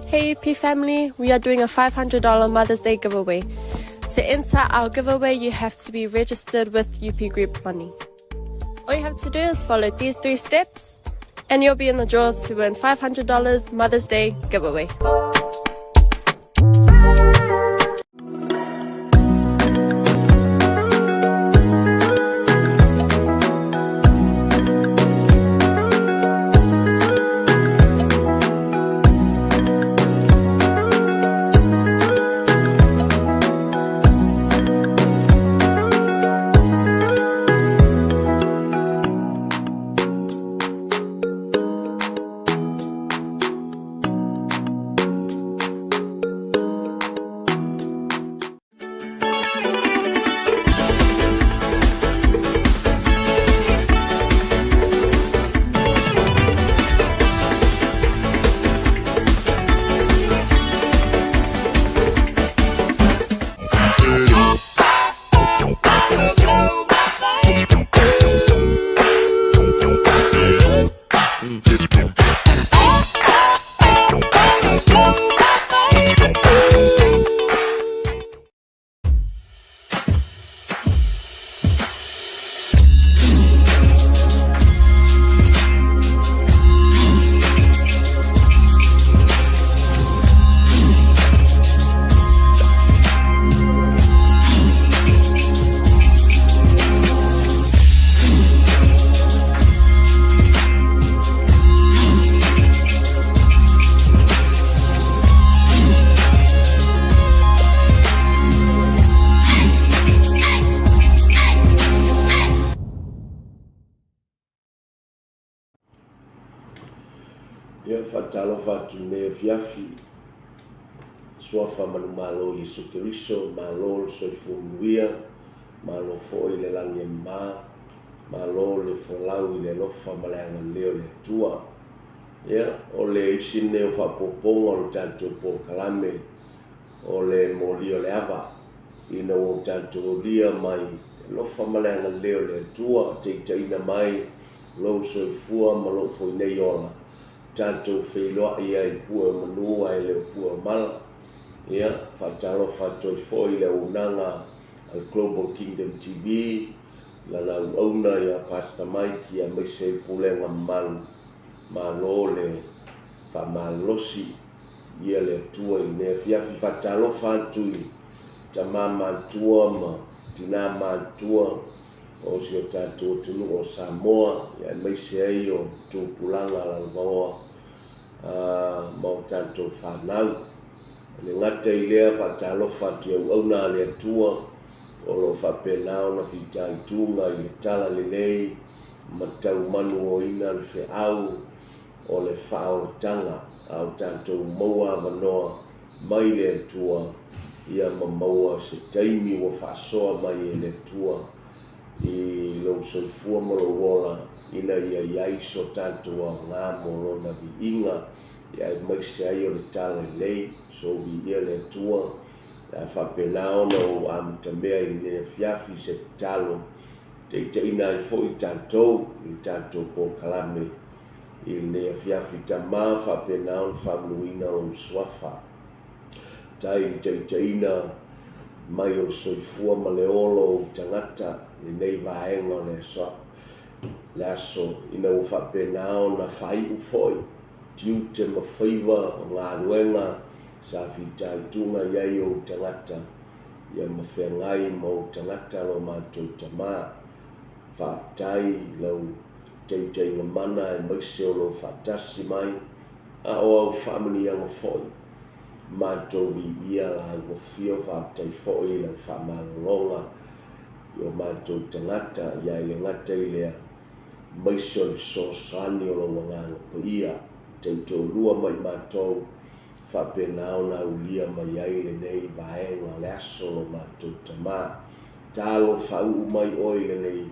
Hey UP family, we are doing a $500 Mother's Day giveaway. To enter our giveaway, you have to be registered with UP Group Money. All you have to do is follow these three steps and you'll be in the draw to win $500 Mother's Day giveaway. Ia, faatalofa atu i lenei afiafi, Suafa manumalo o Iesu Keriso, malo le soifua manuia, malo foi le lagi e mama, malo le folau i le alofa ma le agalelei o le Atua. Ia, o le isi lenei o faaopoopoga o le tatou polokalame o le molia o le ava, ina ua tatou aulia mai le alofa ma le agalelei o le Atua, taitaiina mai lou soifua ma lou foi nei ola, tatou feiloai ai i pue o manu ae le o pue o mala. Ia, faatalofa atu ai foi i le auaunaga a le Global Kingdom TV, lana auauna ia Pastor Mike aemaise ai pulega mamalu. Malo le faamalosi ia le Atua i lenei afiafi. Faatalofa atu i tama matutua ma tina matutua o si o tatou atunuu o Samoa, aemaise ai o tupulaga lalovaoa ma o tatou fanau. E le gata i lea, faatalofa atu i auauna a le Atua o lo o faapena ona fitaituga i le talalelei ma taumanuoina le feau o le faaolataga a o tatou maua avanoa mai le Atua ia ma maua se taimi ua faasoa mai e le Atua i lou soifua ma lou ola ina ia i ai so tatou aoga mo Lona viiga aemaise ai o le talalelei. So viia le Atua le a faapena ona ou amatamea i lenei afiafi i se tatalo taitaiina ai foi tatou i le tatou polokalame i lenei afiafi. Tama, faapena ona faamanuina lou suafa. Tai i le taitaiina mai o le soifua ma le ola o ou tagata i lenei vaega o le aso, le aso ina ua faapena ona faaiu foi tiute ma faiva o galuega sa fitaituga i ai ou tagata ia ma feagai ma ou tagata lo matou Tama. Faafetai i lau taitaiga mana aemaise o lou faatasi mai, a o au faamanuiaga foi. Matou viia lāua fio, faafetai foi i lau faamalologa i o matou tagata, ia e le gata i lea, aemaise o le fesoasoani o lou Agaga Paia, taitoalua ma i matou, faapena ona aulia mai ai lenei vaega o le aso lo matou Tama. Talofa uu mai oe i lenei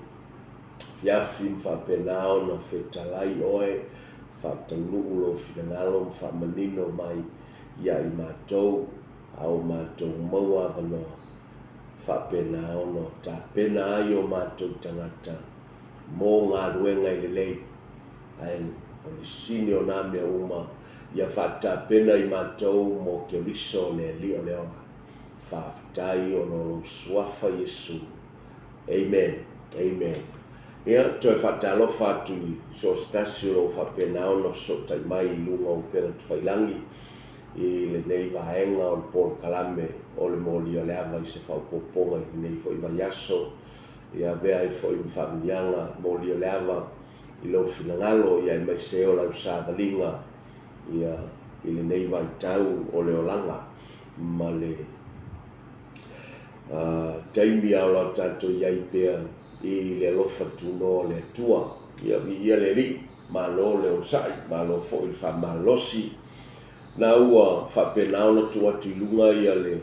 afiafi ma faapena ona fetalai oe, faataunuu lou finagalo ma faamanino mai ia i matou, a o matou maua avanoa, faapena ona tapena ai o matou tagata mo galuega e lelei, ae o le sini o nā mea uma. Ia faatapena i matou mo Keriso le Alii o le ola. Faafetai ona o lou Suafa Iesu. Amen. Amen. Ia, toe faatalofa atu i so o se tasi o lo o faapena ona fesootai mai i luga o upega tafailangi i lenei vaega o le polokalame o le Moli o le Ava i se faaopoopoga i lenei foi vaiaso. Ia avea ai foi ma faamanuiaga Moli o le Ava i lou finagalo ia aemaise o lau savaliga ia i lenei vaitau o le olaga ma le taimi a o la tatou i ai pea i le alofa tunoa o le Atua. Ia viia le Alii, malo le onosai, malo foi le faamalosi. Na ua faapena ona tuu atu i luga ia le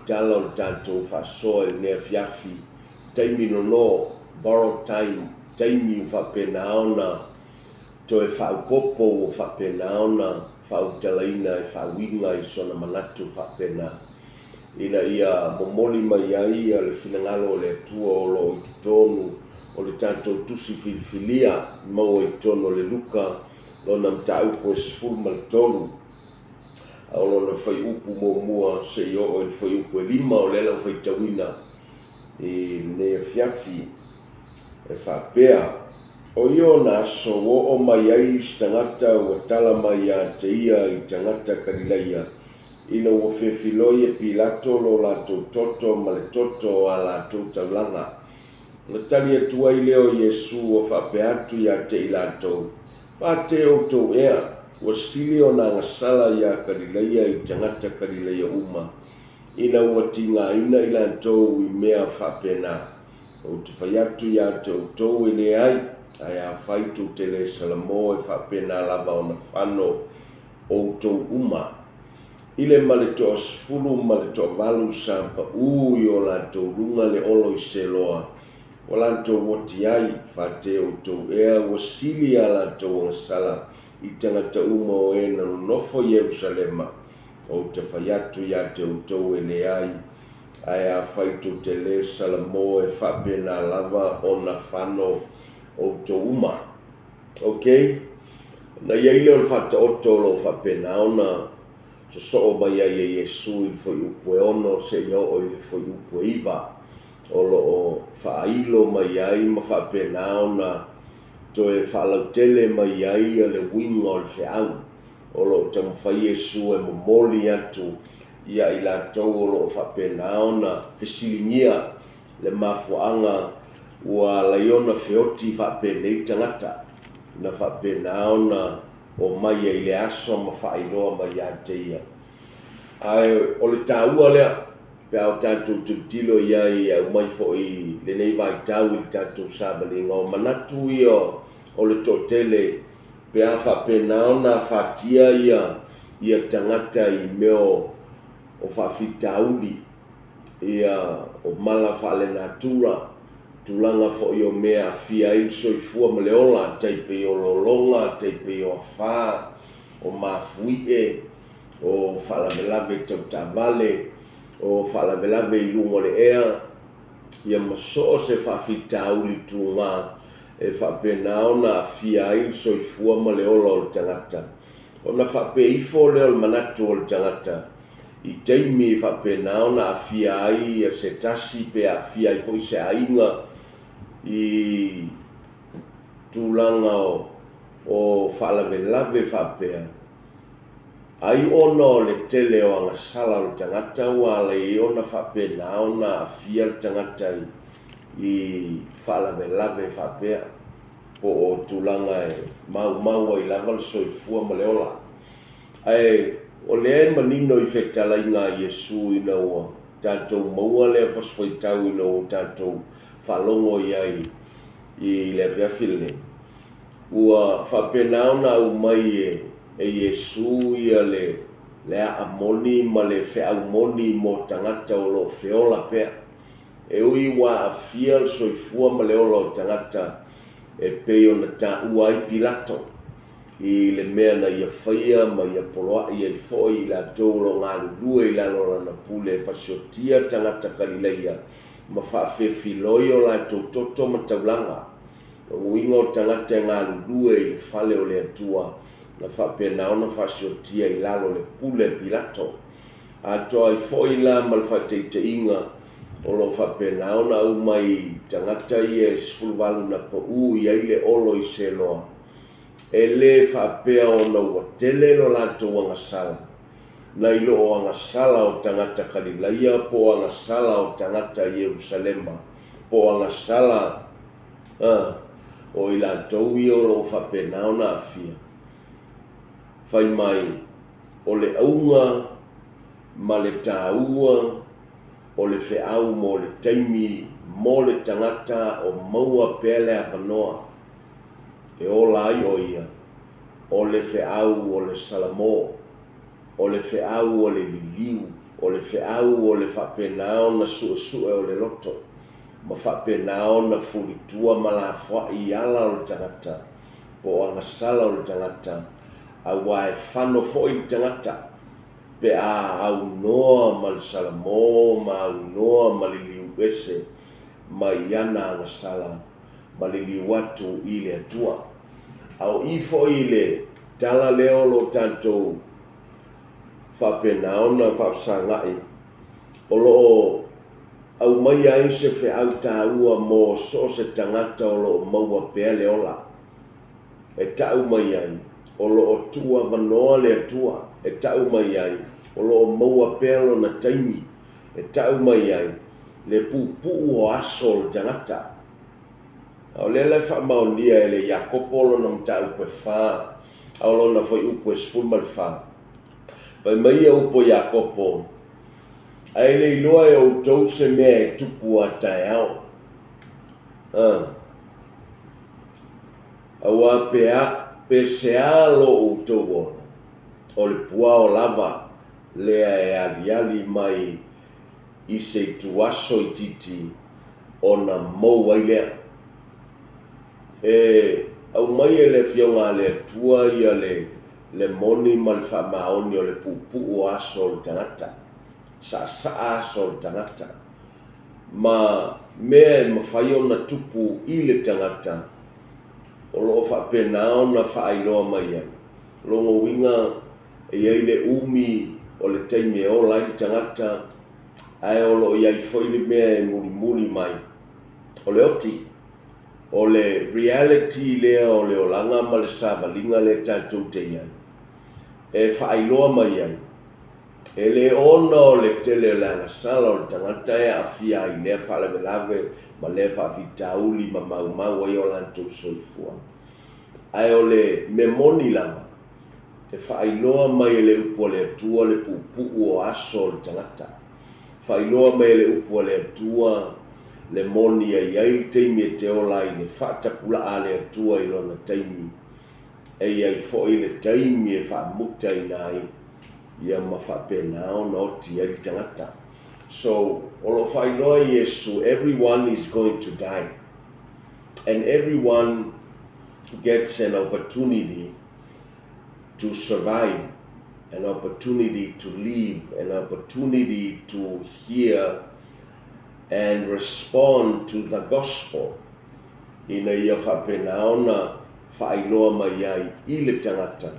tala o le tatou faasoa i lenei afiafi, taimi nono, borrowed time, taimi ua faapena ona toe faaopoopo ua faapena ona faautalaina e faauiga i sona manatu faapena, ina ia momoli mai ai le finagalo o le Atua o lo o i totonu o le tatou Tusi Filifilia maua i totonu o le Luka lona mataupu e 13, a o lona fuaiupu muamua seia oo i le fuaiupu e 5 o lea la ua faitauina i lenei afiafi. E faapea, O ia ona aso ua oo mai ai isi tagata ua tala mai ia te ia i tagata Kalilaia, ina ua fefiloi e Pilato lo latou toto ma le toto o a latou taulaga. Ona tali atu ai lea o Iesu ua faapea atu ia te i latou, Fate outou ea, ua sili ona agasala iā Kalilaia i tagata Kalilaia uma, ina ua tigaina i latou i mea faapena. Ou te fai atu ia te outou e leai, ae afai tou te le salamo e faapena lava ona fano outou uma. I le ma le toasefulu ma le toavalu sa paū i o latou luga le olo i Seloa, ua latou oti ai, fate outou ea ua sili a latou agasala i tagata uma o e na nonofo i Ierusalema. Ou te fai atu ia te outou e leai, Ae afai tou te le salamo e faapena lava ona fano outou uma. Ok? Ona i ai lea o le faataoto o lo o faapena ona sosoo mai ai e Iesu i le fuaiupu e 6 seia oo i le fuaiupu e 9, o lo o faailo mai ai ma faapena ona toe faalautele mai ai le uiga o le feau o lo o taumafai Iesu e momoli atu ia i latou o lo o faapena ona fesiligia le mafuaaga ua ala ai ona feoti faapenei tagata na faapena ona omai ai i le aso ma faailoa mai ia te ia. Ae o le taua lea pe a o tatou tilotilo i ai e aumai foi i lenei vaitau i le tatou savaliga o manatu ia o le toatele pe a faapena ona afatia ia ia tagata i mea o o faafitauli, ia o mala faalenatura, tulaga foi o mea e aafia ai le soifua ma le ola, tai pei o lologa, tai pei o afa, o mafuie, o faalavelave tau taavale, o faalavelave i luga o le ea, ia ma so o se faafitauli tuga e faapena ona aafia ai le soifua ma le ola o le tagata. Ona faapea ifo lea o le manatu o le tagata i taimi e faapena ona aafia ai se tasi pe aafia ai foi se aiga i tulaga o faalavelave faapea, ai ona o le tele o agasala o le tagata ua ala ai ona faapena ona aafia le tagata i faalavelave faapea, po o tulaga e maumau ai lava le soifua ma le ola. Ae o lea e manino i fetalaiga a Iesu ina ua tatou maua lea fasifuaitau ina ua tatou faalogo i ai i le afiafi lenei, ua faapena ona aumai e Iesu ia le aa moni ma le feau moni mo tagata o lo o feola pea. E ui ua aafia le soifua ma le ola o tagata e pei ona taua ai Pilato i le mea na ia faia ma ia poloai ai foi i latou o lo o galulue i lalo o lana pule e fasiotia tagata Kalilaia ma faafefiloi o latou toto ma taulaga. O uiga o tagata e galulue i le fale o le Atua. Na faapena ona faasiotia i lalo o le pule a Pilato. Atoa ai foi la ma le faataitaiga o lo o faapena ona aumai tagata ia e 18 na pau i ai le olo i Seloa, e le faapea ona ua tele lo latou agasala, nai lo o agasala o tagata Kalilaia po o agasala o tagata Ierusalema, po o agasala a o i latou ia o lo o faapena ona aafia. Fai mai, o le auga ma le taua o le feau mo le taimi mo le tagata o maua pea le avanoa e ola ai ʻo ia, o le feau o le Salamo, o le feau o le liliu, o le feau o le faapena ona suesue o le loto, ma faapena ona fulitua ma lafoai i ala o le tagata, po o agasala o le tagata, aua e fano foi le tagata pe a aunoa ma le Salamo ma aunoa ma liliu ese mai ana agasala ma liliu atu i le Atua. A o i foi i le tala lea o lo tatou faapena ona faafesaga'i, o lo o aumaia ai se feau taua mo so o se tagata o lo o maua pea le ola. E ta'u mai ai, o lo o tuuavanoa le Atua. E ta'u mai ai, o lo o maua pea lona taimi. E ta'u mai ai, le puupuu o aso o le tagata. A o lea la e faamaonia e le Iakopo lona mataupu e fa, a o lona foi upu e 14. Fai mai ia upu a Iakopo, A e le iloa e outou se mea e tupu a taeao. A. Aua pe a, pe sea lo outou ola, o le puao lava lea e aliali mai i se ituaso itiiti ona mou ai lea. E aumai e le Afioga a le Atua ia le le moni ma le faamaoni o le puupuu o aso o le tagata, saasaa aso o le tagata, ma mea e mafai ona tupu i le tagata o lo o faapena ona faailoa mai ai. O lona uiga, e i ai le umi o le taimi e ola ai le tagata, ae o lo o i ai foi le mea e mulimuli mai, o le oti. O le reality lea o le olaga ma le savaliga lea tatou te i ai, e faailoa mai ai, e le ona o le tele o le agasala o le tagata e aafia ai i lea faalavelave ma lea faafitauli ma maumau ai o latou soifua. Ae o le mea moni lava, e faailoa mai e le Upu a le Atua le puupuu o aso o le tagata. Faailoa mai e le Upu a le Atua le moni e i ai le taimi e te ola ai i le faatapulaa a le Atua i lona taimi, e i ai foi le taimi e faamutaina ai ia ma faapena ona oti ai le tagata. So, o lo o faailoa e Iesu, everyone is going to die and everyone gets an opportunity to survive, an opportunity to live, an opportunity to hear and respond to the gospel ina ia faapena ona faailoa mai ai i le tagata,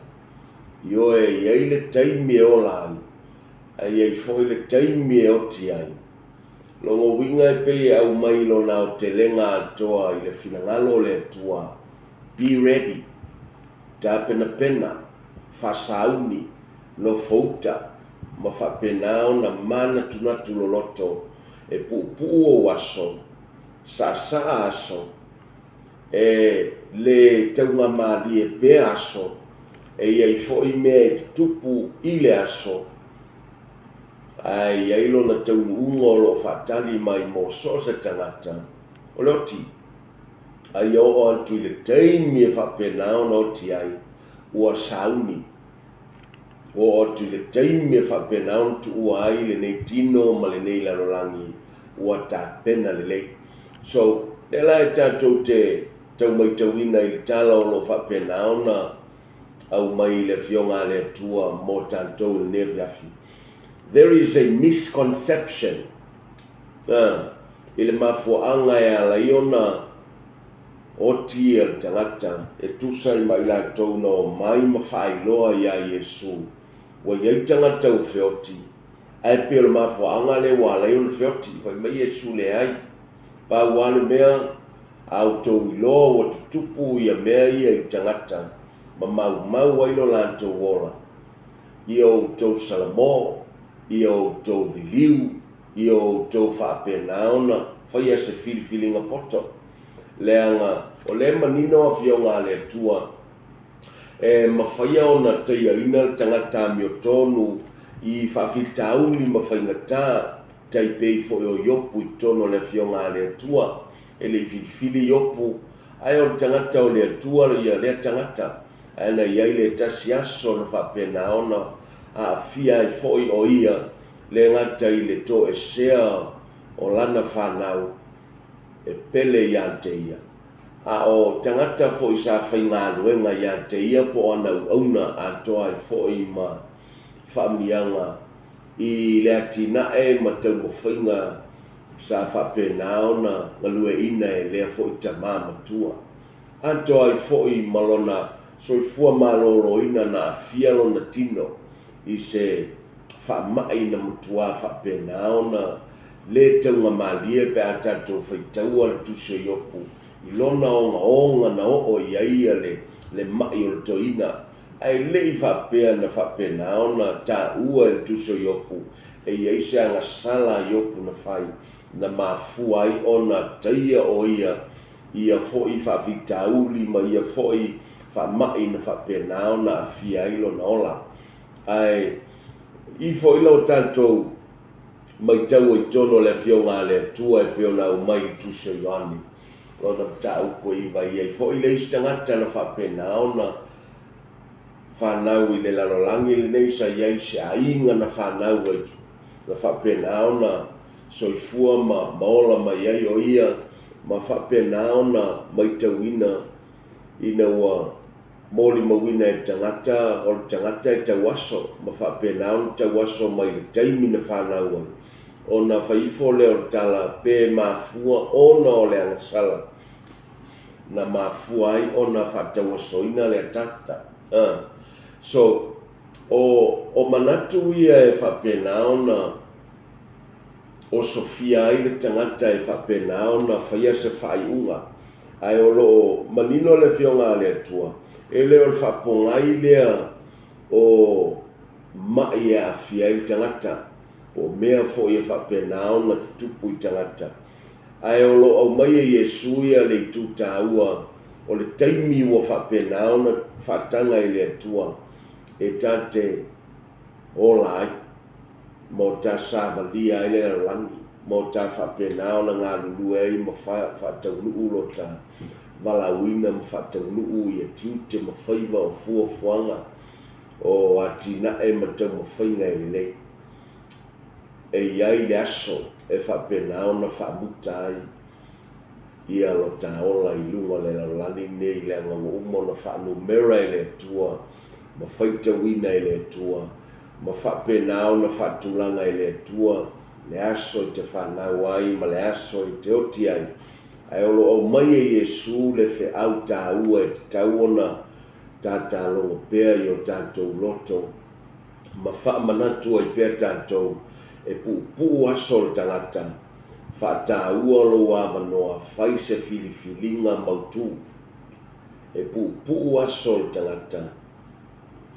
ioe, e i ai le taimi e ola ai, ae i ai foi le taimi e oti ai. Lona uiga e pei e aumai lona aotelega atoa i le finagalo o le Atua, be ready, tapenapena, faasauni, nofouta, ma faapena ona manatunatu loloto e puupuu ou aso, saasaa aso, e lē taugamalie pea aso, e i ai foi mea e tutupu i le aso, ae i ai lona taunuuga o lo o faatali mai mo so o se tagata, o le oti. A ia oo atu i le taimi e faapena ona oti ai, ua sauni. Ua oo atu i le taimi e faapena ona tuua ai lenei tino ma lenei lalolagi, ua tapena lelei. So, lea la e tatou te tau maitauina i le tala o lo o faapena ona aumai i le Afioga a le Atua mo tatou i lenei afiafi. There is a misconception i le mafuaaga e ala ai ona Oti ia le tagata e tusa ai ma i latou na omai ma faailoa iā Iesu, ua i ai tagata ua feoti, ae pei o le mafuaaga lea ua ala ai ona feoti. Fai mai Iesu, Leai, pau lava le mea, a outou iloa ua tutupu ia mea ia i tagata ma maumau ai lo latou ola, ia outou salamo, ia outou liliu, ia outou faapena ona faia se filifiliga poto. Leaga o lea e manino Afioga a le Atua, e mafaia ona taiaina le tagata amiotonu i faafitauli ma faigata, tai pei foi o Iopu i totonu o le Afioga a le Atua. E le i filifili Iopu, ae o le tagata o le Atua ia lea tagata, ae na i ai le tasi aso na faapena ona aafia ai foi o ia, le gata i le toesea o lana fanau, e pele ia te ia. A o tagata foi sa faigaluega ia te ia po o ana auauna atoa ai foi ma faamiaga i le atinae ma taumafaiga sa faapena ona galueaina e lea foi tama matua. Atoa ai foi ma lona soifua maloloina na aafia lona tino i se faamai na matua faapena ona lē taugamalie pe a tatou faitaua le Tusi o Iopu i lona ogaoga na oo i ai ia le le maʻi o le toeaina, ae le i faapea na faapena ona taua e le Tusi o Iopu e i ai se agasala a Iopu na fai na mafua ai ona taia o ia ia foi faafitauli ma ia foi faamaʻi na faapena ona aafia ai lona ola. Ae i foi lo tatou maitaua i totonu o le Afioga a le Atua e pei ona aumai i le Tusi o Ioane, lona mataupu e iva i ai foi le isi tagata na faapena ona fanau i le lalolagi lenei sa i ai se aiga na fanau ai na faapena ona soifua ma ma ola mai ai o ia ma faapena ona maitauina ina ua molimauina e le tagata, o le tagata e tauaso ma faapena ona tauaso mai le taimi na fanau ai, ona fai ifo lea o le tala pe mafua ona o le agasala na mafua ai ona faatauasoina lea tagata. So, o, o manatu ia e faapena ona osofia ai le tagata e faapena ona faia se faaiuga. Ae o lo o manino le Afioga a le Atua, e le o le faapogai lea o maʻi e aafia ai le tagata, po o mea foi e faapena ona tutupu i tagata. Ae o lo o aumai e Iesu ia le itu taua o le taimi ua faapena ona faataga e le Atua e ta te ola ai, ma o ta savalia ai le lalolagi, ma o ta faapena ona galulue ai ma faataunuu lo ta valaauina ma faataunuu ia tiute ma faiva o fuafuaga o atinae ma taumafaiga e lelei. E i ai le aso e faapena ona faamuta ai ia lo ta ola i luga o le lalolagi nei, leaga ua uma ona faanumera e le Atua ma faitauina e le Atua ma faapena ona faatulaga e le Atua le aso i te fanau ai ma le aso i te oti ai, ae o lo o aumai e Iesu le feau taua e tatau ona tatalogo pea i o tatou loto ma faamanatu ai pea tatou e puupuu aso o le tagata, faataua lou avanoa fai se filifiliga mautu. E puupuu aso o le tagata.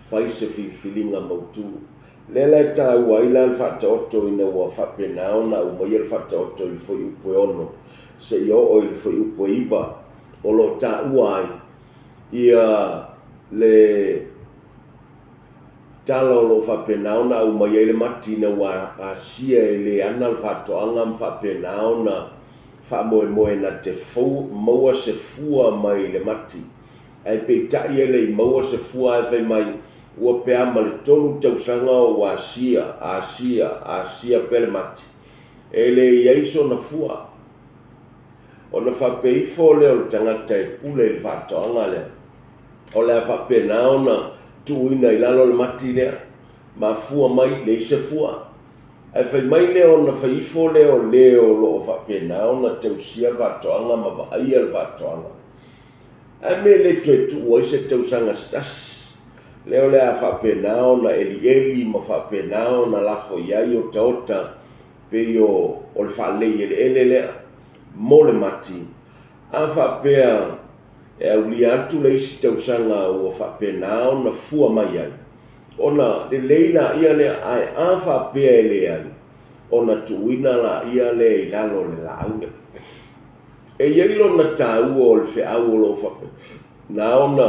Fai se filifiliga mautu. Lea la e taua ai la le faataoto ina ua faapena ona aumaia le faataoto i le fuaiupu e 6 seia oo i le fuaiupu e 9 o lo o taua ai ia le tala o lo o faapena ona aumai ai le mati ina ua asia e le ana le faatoaga ma faapena ona faamoemoe na te fou maua se fua mai le mati. Ae peitai e le i maua se fua ae fai mai, ua pea ma le tolu tausaga o ua asia, asia, asia pea le mati. E le i ai sona fua. Ona faapea ifo lea o le tagata e pule i le faatoaga lea, o le a faapena ona tuuina i lalo le mati lea, mafua mai, leai se fua. Ae fai mai lea ona fai ifo lea o le o lo o faapena ona tausia le faatoaga ma vaaia le faatoaga. Ae mea le toe tuu ai se tausaga se tasi? Lea o le a faapena ona elieli ma faapena ona lafo i ai otaota pei o o le faalelei eleele lea mo le mati. A faapea e aulia atu le isi tausaga ua faapena ona fua mai ai, ona lelei laia lea, ae a faapea e leai, ona tuuina laia lea i lalo o le laau lea. E i ai lona taua o le feau o lo o faapena ona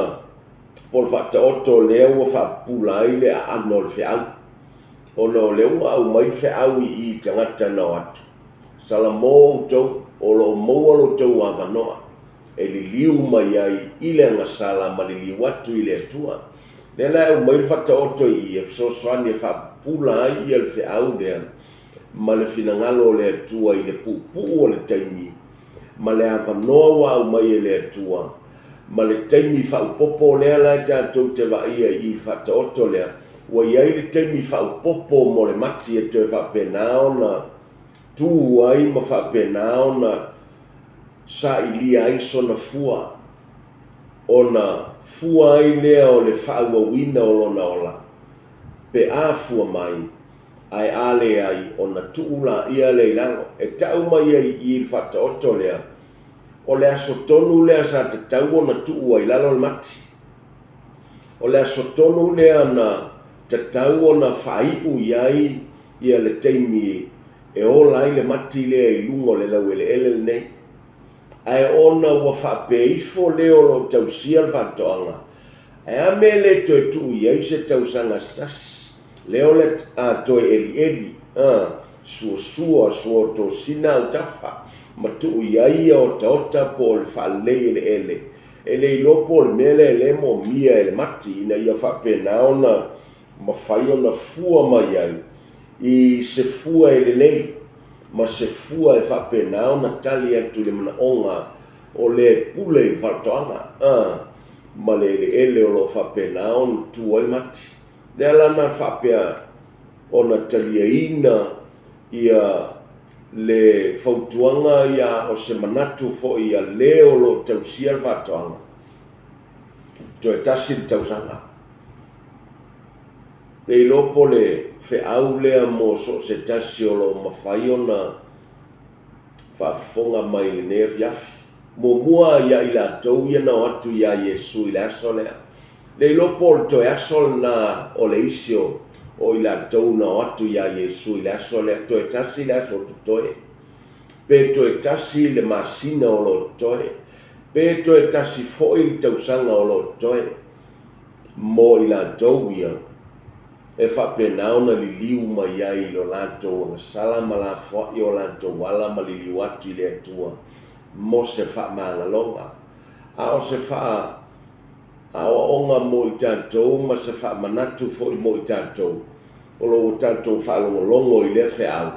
po o le faataoto lea ua faapupula ai le aano o le feau, ona o lea ua aumai le feau i i i tagata na o atu. Salamo outou, o lo o maua lo outou avanoa e liliu mai ai i le agasala ma liliu atu i le Atua. Lea la e aumai le faataoto i i e fesoasoani e faapupula ai ia le feau lea ma le finagalo o le Atua i le puupuu o le taimi ma le avanoa ua aumai e le Atua ma le taimi faaopoopo lea la e tatou te vaaia i i le faataoto lea, ua i ai le taimi faaopoopo mo le mati e toe faapena ona tu ai ma faapena ona sailia ai sona fua, ona fua ai lea o le faaauauina o lona ola pe a fua mai ae a leai ona tuu laia lea i lalo. E tau mai ai i i le faataoto lea, o le aso tonu lea sa tatau ona tuu ai i lalo le mati. O le aso tonu lea na tatau ona faaiu i ai ia le taimi e ola ai le mati lea i luga o le laueleele lenei. Ae ona ua faapea ifo le o lo o tausia le faatoaga, ae a mea e le toe tuu i ai se tausaga se tasi? Lea o le a toe elieli, a, suasua, suaotosina autafa, ma tuu i ai ia otaota po o le faalelei eleele, e le iloa po o le mea lea e le moomia e le mati ina ia faapena ona mafai ona fua mai ai i se fua e lelei ma se fua e faapena ona tali atu i le manaoga o le e pule i le faatoaga, a, ma le eleele o lo o faapena ona tu ai le mati. Lea la na faapea ona taliaina ia le fautuaga ia o se manatu foi ia le o lo o tausia le faatoaga, toe tasi le tausaga. Le iloa po o le feau lea mo so o se tasi o lo o mafai ona faafofoga mai i lenei afiafi. Muamua ia i latou ia na o atu iā Iesu i le aso lea. Le iloa po o le toe aso lena o le isi o o i latou na o atu iā Iesu i le aso lea, toe tasi le aso o totoe, pe toe tasi le masina o lo o totoe, pe toe tasi foi le tausaga o lo o totoe mo i latou ia e faapena ona liliu mai ai i lo latou agasala ma lafoai o latou ala ma liliu atu i le Atua mo se faamagaloga. A o se faa aoaoga mo i tatou ma se faamanatu foi mo i tatou o lo ua tatou faalogologo i lea feau,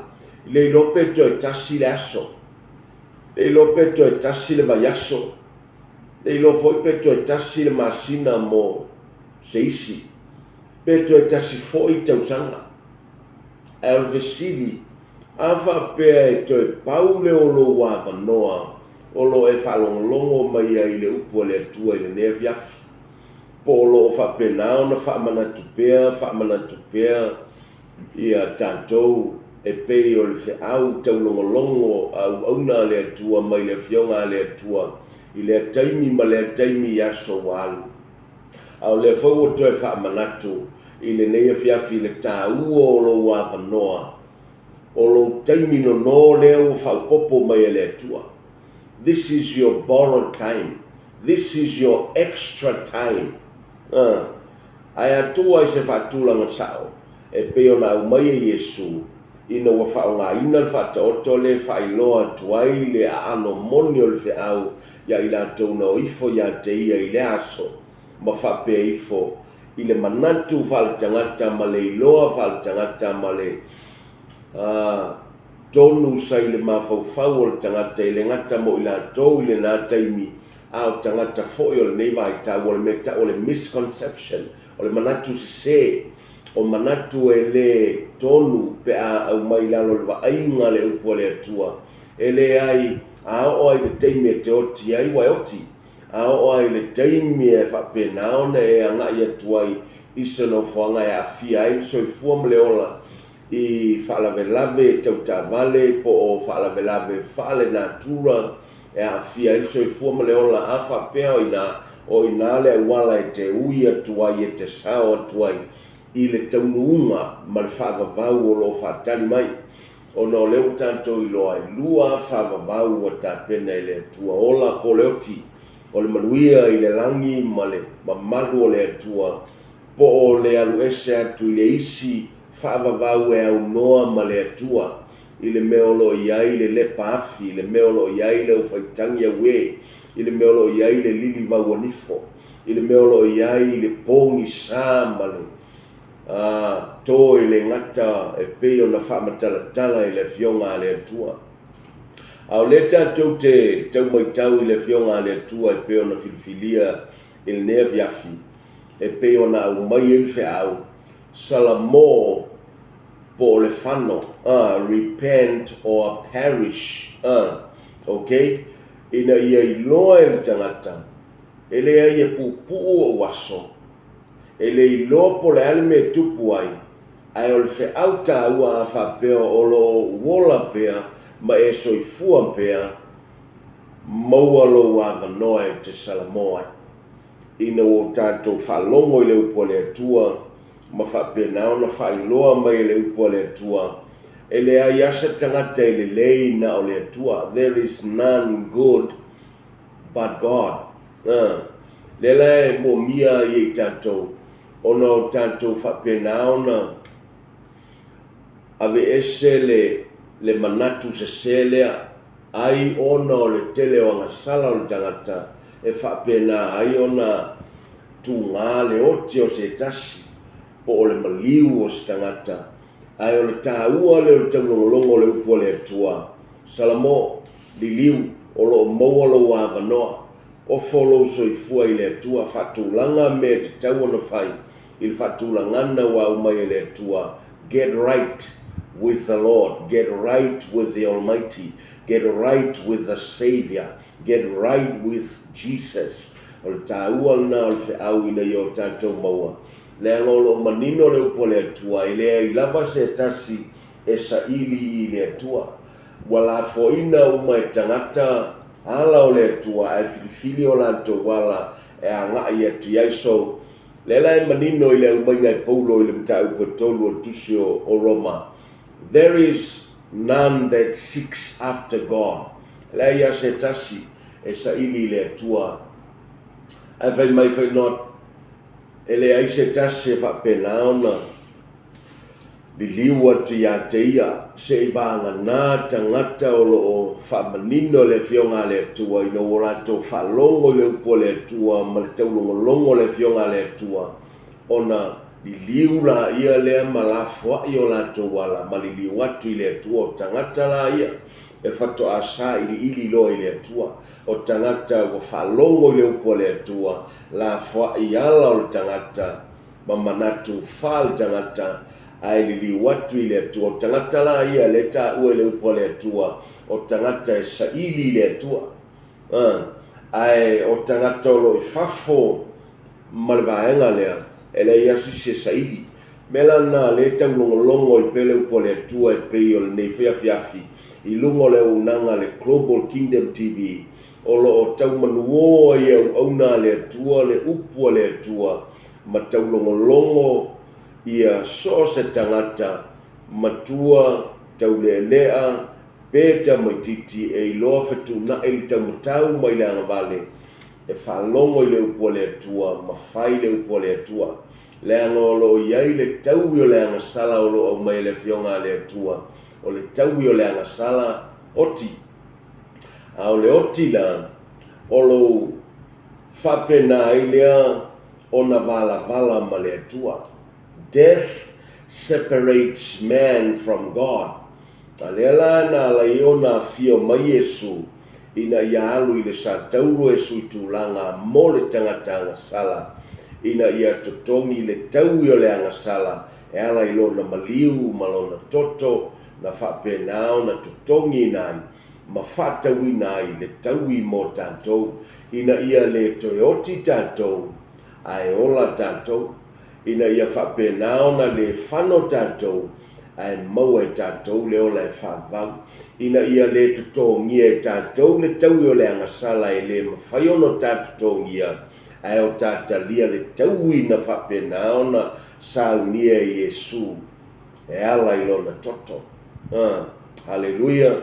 i le iloa pe toe tasi le aso, le iloa pe toe tasi le vaiaso, le iloa foi pe toe tasi le masina mo se isi, pe toe tasi foi le tausaga. Ae o le fesili, a faapea e toe pau lea o lou avanoa o lo o e faalogologo mai ai i le upu a le Atua i lenei afiafi, po o lo o faapena ona faamanatu pea, faamanatu pea ia tatou e pei o le feau taulogologo a auauna a le Atua mai le Afioga a le Atua i lea taimi ma lea taimi i aso ua alu. A o lea foi ua toe faamanatu i lenei afiafi i le taua o lou avanoa O lou taimi nono lea ua faaopoopo mai e le Atua. This is your borrowed time. This is your extra time. Uh. Ae a tuu ai se faatulaga sao, e pei ona aumai e Iesu, ina ua faaaogaina le faataoto lea e faailoa atu ai le aano moni o le feau iā i latou na o ifo iā te ia i lea aso, ma faapea ifo, i le manatu faaletagata ma le iloa faaletagata ma le tonu sa i le mafaufau o le tagata e le gata mo i latou i lena taimi, a o tagata foi o lenei vaitau, o le mea tau o le misconception, o le manatu sese, o manatu e le tonu pe a aumai i lalo o le vaaiga a le upu a le Atua. E leai, a oo lava i le taimi e te oti ai, ua e oti. A oo lava i le taimi e faapena ona e agai atu ai i se nofoaga e aafia ai le soifua ma le ola i faalavelave tau taavale po o faalavelave faalenatura e aafia ai le soifua ma le ola, a faapea o ina, o ina le auala e te ui atu ai, e te sao atu ai i le taunuuga ma le faavavau o lo o faatali mai. Ona o lea ua tatou iloa e lua lava faavavau ua tapena e le Atua, ola po o le oti, o le manuia i le lagi ma le mamalu o le Atua, po o le alu ese atu i le isi faavavau e aunoa ma le Atua i le mea o lo o i ai le lepa afi, i le mea o lo o i ai le aufaitagi auē, i le mea o lo o i ai le lili vauanifo, i le mea o lo o i ai le pogisa ma le to e le gata e pei ona faamatalatala i le Afioga a le Atua. A o lea tatou te tau matau i le Afioga a le Atua e pei ona filifilia i lenei afiafi, e pei ona aumai ai le feau, Salamo po o le fano, repent or perish, ok, ina ia iloa e le tagata, e leai e puupuu ou aso, e le iloa po o le a le mea e tupu ai, ae o le feau taua a faapea o lo o ou ola pea ma e soifua pea, maua lou avanoa e te salamo ai. Ina ua o tatou faalogo i le upu a le Atua ma faapena ona faailoa mai e le upu a le Atua, e leai lava se tagata e lelei na o le Atua, there is none good but God. A, lea la e moomia ai e i tatou ona o tatou faapena ona aveese le, le manatu sese lea, ai ona o le tele o agasala o le tagata e faapena ai ona tugā le oti o se tasi po o le maliu o se tagata, ae o le taua lea o le taulogologo o le upu a le Atua. Salamo, liliu, o lo o maua lou avanoa. Ofo lou soifua i le Atua, faatulaga mea e tatau ona fai i le faatulagana ua aumai e le Atua, get right with the Lord, get right with the Almighty, get right with the Saviour, get right with Jesus. O le taua lena o le feau ina ia o tatou maua. Leaga o lo o manino le upu a le Atua, e leai lava se tasi e saili i le Atua. Ua lafoaina uma e tagata ala o le Atua ae filifili o latou ala e agai atu i ai. So, lea la e manino i le aumaiga e Paulo i le mataupu e tolu o le tusi o Roma, There is none that seeks after God. E leai lava se tasi e saili i le Atua. Ae fai mai foi not, e leai se tasi e faapena ona Liliu atu ia te ia, seivaganā tagata o lo o faamanino le Afioga a le Atua ina ua latou faalogo i le upu a le Atua ma le taulogologo o le Afioga a le Atua, ona liliu laia lea ma lafoai o latou ala ma liliu atu i le Atua. O tagata laia e faatoa sailiili loa i le Atua, o tagata ua faalogo i le upu a le Atua, lafoai ala o le tagata, ma manatu faale-tagata, ae liliu atu i le Atua. O tagata la ia lea e taua i le upu a le Atua, o tagata e saili i le Atua. Ae o tagata o lo o i fafo ma le vaega lea, e leai lava se isi e saili. Mea la lena lea e taulogologo ai pea le upu a le Atua e pei o lenei foi afiafi i luga o le auaunaga a le Global Kingdom TV, o lo o tau manuō ai e auauna a le Atua le upu a le Atua ma taulogologo ia so o se tagata matua taulealea pe tamaititi e iloa fetuunai le taumatau mai le agavale e faalogo i le upu a le Atua ma fai le upu a le Atua. Leaga o lo o i ai le taui o le agasala o lo o aumai e le Afioga a le Atua, o le taui o le agasala oti. A o le oti la, o lou faapena ai lea ona valavala ma le Atua. Death separates man from God. A lea la na ala ai ona afio mai Iesu ina ia alu i le satauro e sui tulaga mo le tagata agasala, ina ia totogi le taui o le agasala e ala i lona maliu ma lona toto na faapena ona totogiina ai. ma faatauina ai le taui mo tatou, ina ia le toe oti tatou, ae ola tatou, ina ia faapena ona le fano tatou, ae maua e tatou le ola e faavavau, ina ia le totogia e tatou le taui o le agasala e le mafai ona ta totogia, ae o ta talia le taui na faapena ona saunia e Iesu e ala i Lona toto. Uh, haleluia!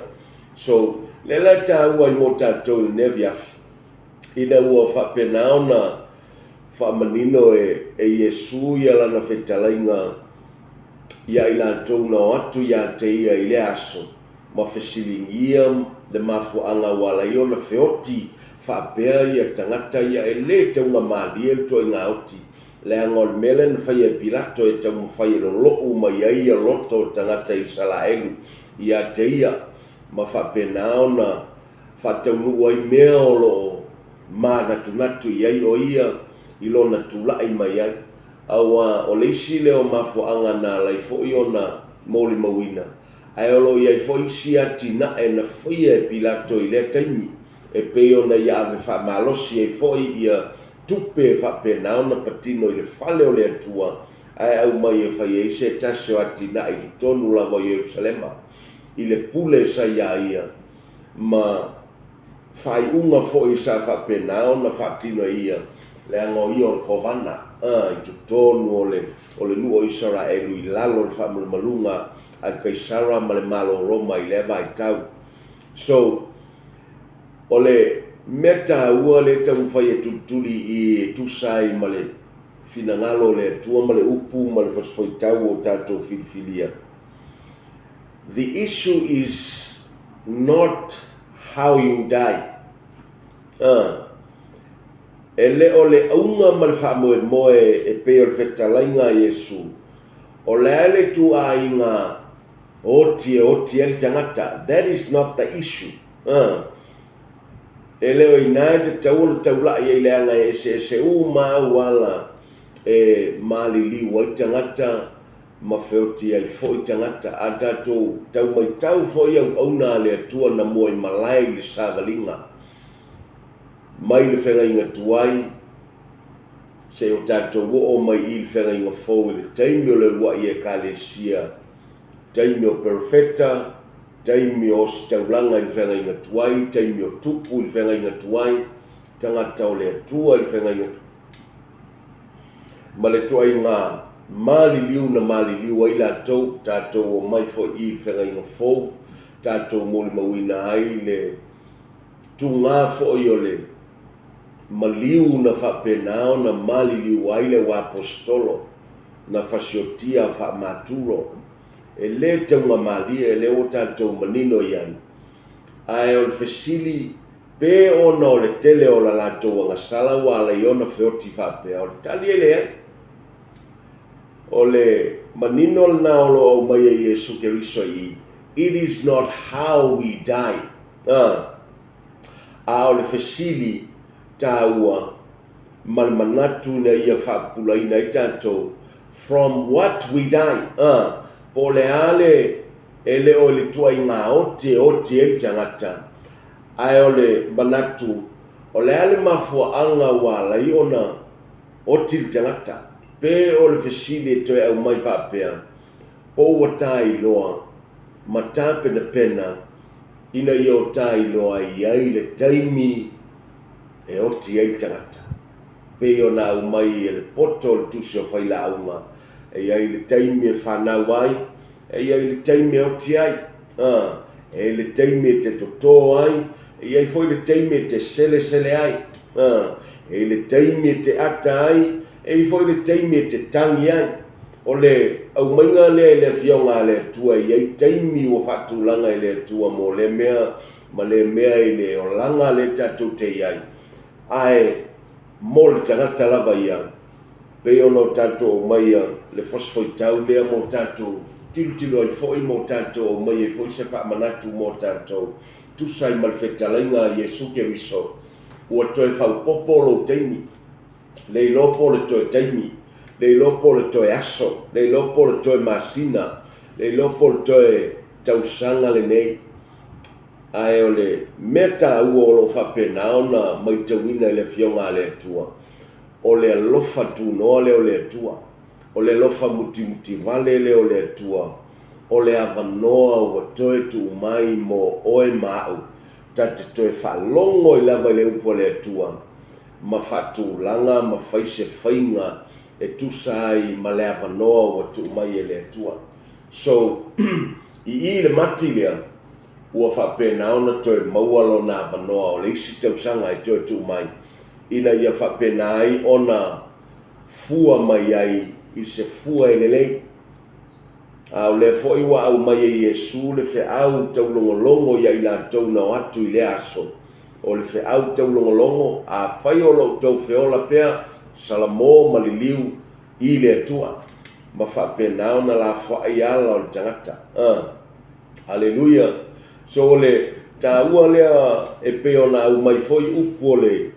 So, lea la e taua ai mo tatou i lenei afiafi, ina ua faapena ona faamanino e, e Iesu ia Lana fetalaiga ia i latou na o atu ia te Ia i lea aso, ma fesiligia le mafuaaga ua ala ai ona feoti faapea ia tagata ia e le taugamalie le ituaiga oti, leaga o le mea lea na faia e Pilato e taumafai e lolo'u mai ai ia loto o tagata Isalaelu ia te ia, ma faapena ona faataunuu ai mea o lo o manatunatu i ai o ia i lona tulai mai ai. Aua o le isi lea o mafuaaga na ala ai foi ona molimauina, ae o lo o i ai foi isi atinae na faia e Pilato i lea taimi, e pei ona ia ave faamalosi ai foi ia tupe e faapena ona patino i le fale o le Atua, ae aumai e fai ai se tasi o atinae i totonu lava o Ierusalema, i le pule sa iā ia, ma faaiuga foi sa faapena ona faatino e ia, leaga o ia o le kovana, a, i totonu o le, o le nuu o Isaraelu i lalo o le faamalumaluga a le Kaisara ma le Malo o Roma i lea vaitau. So, o le mea taua lea e taumafai e tulituli i e tusa ai ma le finagalo o le Atua ma le upu ma le fasifuaitau o tatou filifilia, The issue is not how you die. A, e le o le auga ma le faamoemoe e pei o le fetalaiga a Iesu, o le a le ituaiga oti e oti ai le tagata. That is not the issue. A, e le o inā e tatau ona taulai ai leaga e eseese uma auala e maliliu ai tagata ma feoti ai foi tagata. A tatou tau maitau foi auauna a le Atua na mua i malae i le savaliga mai le feagaiga tuai seia o tatou oo mai i le feagaiga fou i le taimi o le uluai Ekalesia, taimi o perofeta, taimi o ositaulaga i le feagaiga tuai, taimi o tupu i le feagaiga tuai, tagata o le Atua i le feagaiga tuai. Ma le ituaiga maliliu na maliliu ai latou, tatou omai foi i le feagaiga fou, tatou molimauina ai le tugā foi o le maliu na faapena ona maliliu ai le uaposetolo na fasiotia faamaturo. E le taugamalie, lea ua tatou manino i ai. Ae o le fesili, Pe ona o le tele o la latou agasala ua ala i ona feoti faapea, o le tali e leai. O le manino lena o lo o aumai e Iesu Keriso i i, It is not how we die. A, a o le fesili taua ma le manatu ina ia faapupulaina ai tatou, from what we die. A, po o le a le, e le o le ituaiga oti e oti ai le tagata, Ae o le manatu, o le a le mafuaaga ua ala ai ona oti le tagata? Pe o le fesili e toe aumai faapea, po ua tailoa ma tapenapena ina ia o tailoa i ai le taimi e oti ai le tagata? Pei ona aumai e le poto o le Tusi o Failauga, e i ai le taimi e fanau ai, E i ai le taimi e oti ai, ā, e i ai le taimi e te totō ai, e i ai foi le taimi e te selesele ai, ā, e i ai le taimi e te ata ai, e i ai foi le taimi e te tangi ai. O le aumaiga lea i le Afioga a le Atua, e i ai taimi ua faatulaga e le Atua mo lea mea ma lea mea i le olaga lea tatou te i ai, ae mo le tagata lava ia, Pei ona o tatou aumaia le fosfoitau lea mo tatou tilotilo ai foi, mo tatou aumai ai foi se faamanatu mo tatou, tusa ai ma le fetalaiga a Iesu Keriso, ua toe faaopoopo lou taimi, le iloa po o le toe taimi, le iloa po o le toe aso, le iloa po o le toe masina, le iloa po o le toe tausaga lenei. Ae o le mea taua o lo o faapena ona matauina i le Afioga a le Atua, o le alofa tunoa lea o le Atua, o le alofa mutimutivale lea o le Atua, o le avanoa ua toe tuu mai mo oe ma au, ta te toe faalogo ai lava i le upu a le Atua, ma faatulaga ma fai se faiga e tusa ai ma le avanoa ua tuu mai e le Atua. So, i i le mati lea, ua faapena ona toe maua lona avanoa o le isi tausaga e toe tuu mai, ina ia faapena ai ona fua mai ai i se fua e lelei. A o lea foi ua aumai e Iesu le feau taulogologo ia i latou na o atu i lea aso, o le feau taulogologo, afai o lo outou feola pea, salamo ma liliu i le Atua, ma faapena ona lafoai ala o le tagata. A. Aleluia! So o le taua lea e pei ona aumai foi upu o le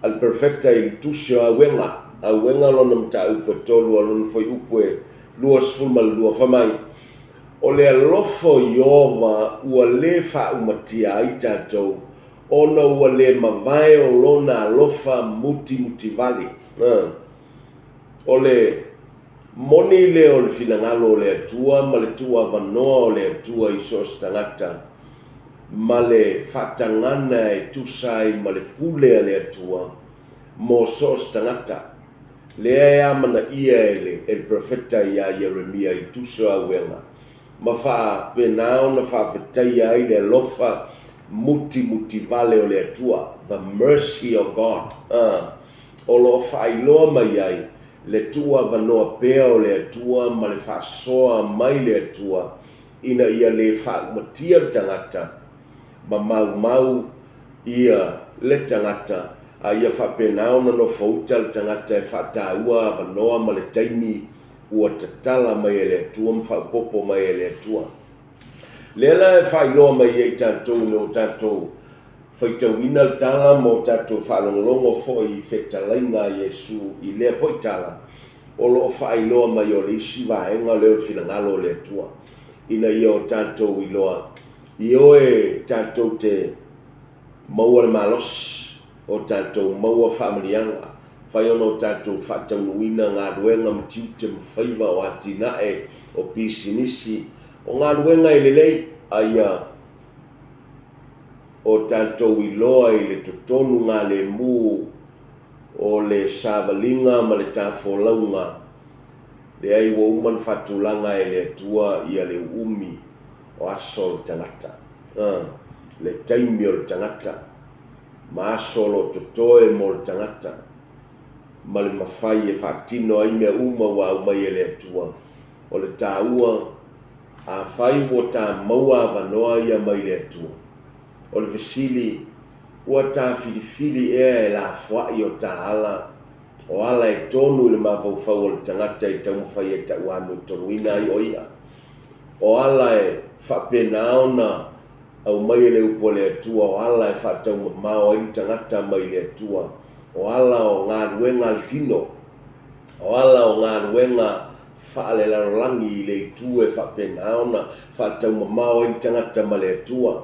a le Perfecta i le Tusi o Auega, Auega lona mataupu e 3 a lona fuaiupu e 22, fai mai, O le alofa o Ieova ua lē faaumatia ai tatou, ona ua le mavae o lona alofa mutimutivale. O le moni lea o le finagalo o le Atua ma le tuuavanoa o le Atua i so o se tagata, ma le faatagana e tusa ai ma le pule a le Atua mo so o se tagata, lea e amanaia e le e le perofeta ia Ieremia i Tusi o Auega, ma faapena ona faafetaia ai le alofa mutimutivale o le Atua, the mercy of God, o lo o faailoa mai ai le tuuavanoa pea o le Atua ma le faasoa mai le Atua ina ia le faaumatia le tagata ma maumau ia le tagata, a ia faapena ona nofouta le tagata e faataua avanoa ma le taimi ua tatala mai e le Atua ma faaopoopo mai e le Atua. Lea la e faailoa mai ai i tatou ina ua tatou faitauina le tala ma ua tatou faalogologo foi i fetalaiga a Iesu i lea foi tala, o lo o faailoa mai o le isi vaega lea o le finagalo o le Atua, ina ia o tatou iloa ioe tatou te maua le malosi, o tatou maua faamanuiaga, fai ona o tatou faataunuuina galuega ma tiute ma faiva o atinae, o pisinisi, o galuega e lelei, a ia o tatou iloa i le totonu galemu o le savaliga ma le tafolauga, leai ua uma ona faatulaga e le Atua ia le uumi o aso o le tagata, ā, le taimi o le tagata, ma aso o lo o totoe mo le tagata, ma le mafai e faatino ai mea uma ua aumai e le Atua. O le taua, afai ua ta maua avanoa ia mai le Atua, o le fesili, Ua ta filifili ea e lafoai o ta ala, o ala e tonu i le mafaufau o le tagata e taumafai e tauamiotoluina ai o ia? O ala e faapena ona aumai e le upu a le Atua, o ala e faataumamao ai le tagata mai le Atua, o ala o galuega a le tino, o ala o galuega faalelalolagi i le itu e faapena ona faataumamao ai le tagata ma le Atua.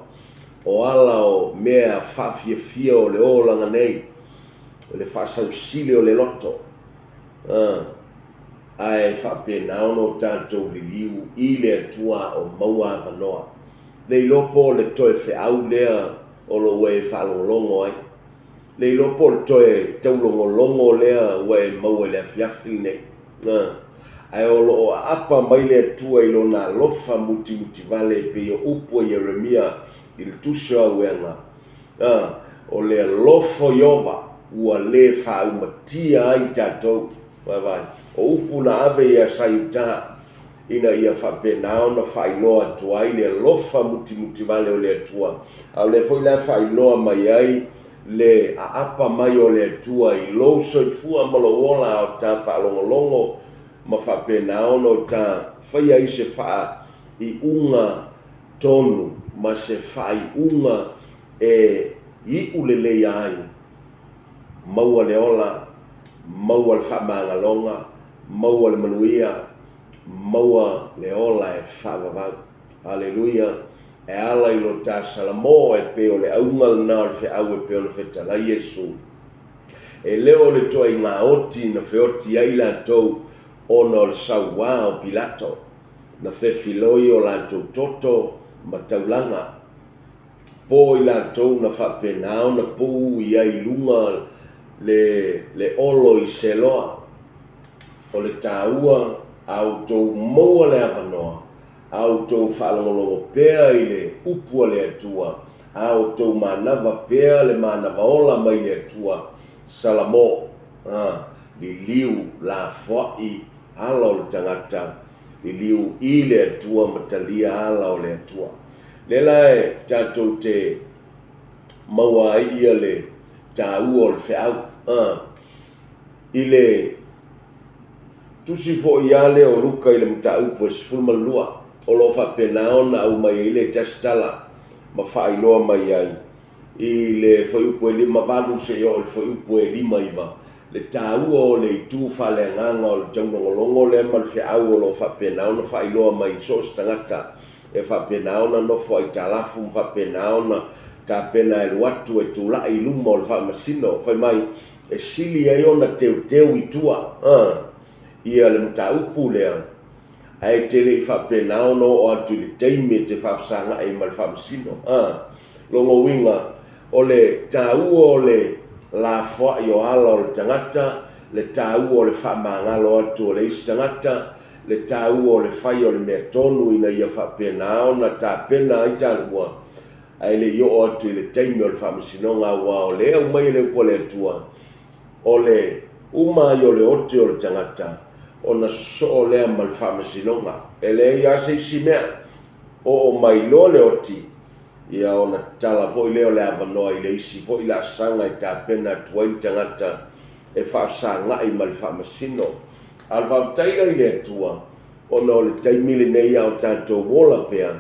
O ala o mea faafiafia o le olaga nei, o le faasausili o le loto, a, ae faapena ona o tatou liliu i le Atua o maua avanoa. Le iloa po o le toe feau lea o lo o ua e faalogologo ai. Le iloa po o le toe taulogologo lea ua e maua i le afiafi lenei. A, ae o lo o aapa mai le Atua i Lona alofa mutimutivale e pei o upu a Ieremia i le Tusi o Auega, a, o le alofa o Ieova ua lē faaumatia ai tatou. Vaavaai, o upu na ave ia Saiutā ina ia faapena ona faailoa atu ai le alofa mutimutivale o le Atua, a o lea foi la e faailoa mai ai le aapa mai o le Atua i lou soifua ma lou ola a o ta faalogologo ma faapena ona o ta faia ai se faaiuga tonu ma se faaiuga e iu lelei ai, maua le ola, maua le faamagaloga, maua le manuia, maua le ola e faavavau. Aleluia! E ala i lo ta Salamo e pei o le auga lena o le feau e pei ona fetalai Iesu. E le o le toaiga oti na feoti ai latou ona o le sauā o Pilato, na fefiloi o latou toto ma taulaga. Po i latou na faapena ona pau i ai i luga le le olo i Seloa. O le taua, a outou maua le avanoa, A outou faalogologo pea i le upu a le Atua, a outou manava pea le manava ola mai le Atua, Salamo, a, liliu lafoai ala o le tagata, liliu i le Atua ma talia ala o le Atua. Lea la e tatou te maua ai ia le taua o le feau, a, i le. Tusi foi a lea o Luka i le mataupu e 12, o lo o faapena ona aumai ai le tasi tala ma faailoa mai ai i le fuaiupu e 58 seia oo i le fuaiupu e 59, le taua o le itu faaleagaga o le taulogologo lea ma le feau o lo o faapena ona faailoa mai i so o se tagata e faapena ona nofo aitalafu ma faapena ona tapena e alu atu e tulai i luma o le faamasino. Fai mai, E sili ai ona teuteu i tua ia le mataupu lea, ae te le i faapena ona oo atu i le taimi e te faafesagai ai ma le Faamasino. Lona uiga, o le taua o le lafoai o ala o le tagata, le taua o le faamagalo atu o le isi tagata, le taua o le fai o le mea tonu ina ia faapena ona tapena ai taua, ae le i oo atu i le taimi o le faamasinoga, aua o le aumai e le upu a le Atua, o le uma ai o le ote o le tagata, ona sosoo lea ma le faamasinoga. E leai lava se isi mea, oo mai loa le oti, ia ona tatala foi lea o le avanoa i le isi foi laasaga e tapena atu ai le tagata e faafesagai ma le faamasino. A o le faafetai la i le Atua, ona o le taimi lenei a o tatou ola pea,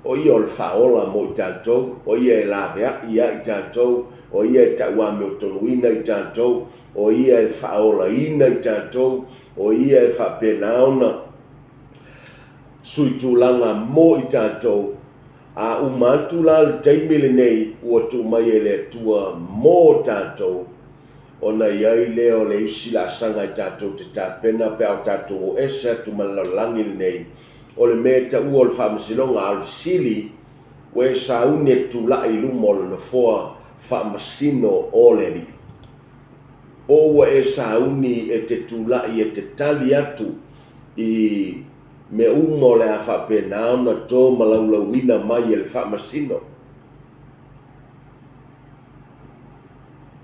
O Ia o le Faaola mo i tatou, o Ia e laveai ia i tatou, o Ia e tauamiotonuina i tatou, o Ia e faaolaina i tatou, o Ia e faapena ona suitulaga mo i tatou. A uma atu la le taimi lenei ua tuu mai e le Atua mo tatou, ona i ai lea o le isi laasaga e tatou te tapena pe a o tatou o ese atu ma le lalolagi lenei, O le mea e taua o le faamasinoga, a o le fesili, ua e sauni e tulai i luma o le nofoa faamasino o le Alii? Po ua e sauni e te tulai e te tali atu i mea uma o le a faapena ona to ma laulauina mai e le faamasino?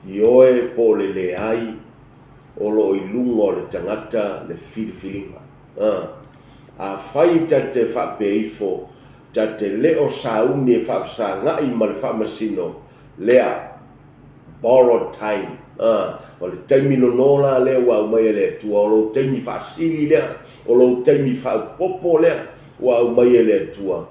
Ioe po o le leai, o lo o i luga o le tagata le filifiliga. A. Afai ta te faapea ifo, ta te le o sauni e faafesagai ma le faamasino, lea, borrowed time, a, o le taimi nono la lea ua aumai e le Atua, o lou taimi faasili lea, o lou taimi faaopoopo lea ua aumai e le Atua,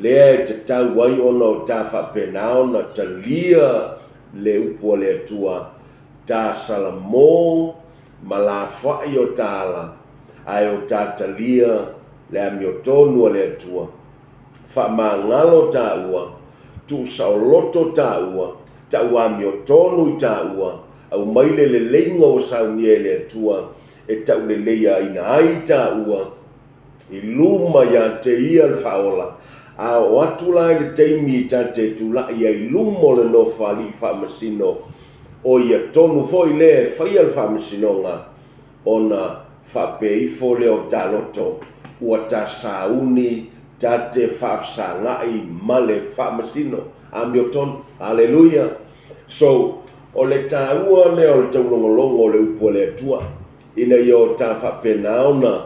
lea e tatau ai ona o ta faapena ona talia le upu a le Atua, ta salamo ma lafoai o ta ala, ae o ta talia le amiotonu a le Atua. Faamagalo taua, tuusaoloto taua, tauamiotonu i taua, aumai le leleiga ua saunia e le Atua e tauleleiaina ai taua i luma ia te Ia le Faaola, a oo atu la i le taimi ta te tulai ai i luma o le Nofoalii Faamasino, o ia tonu foi lea e faia le faamasinoga, ona faapea ifo lea o ta loto, ua ta sauni ta te faafesagai ma le faamasino. Amiotonu. Aleluia! So, o le taua lea o le taulogologo o le upu a le Atua, ina ia o ta faapena ona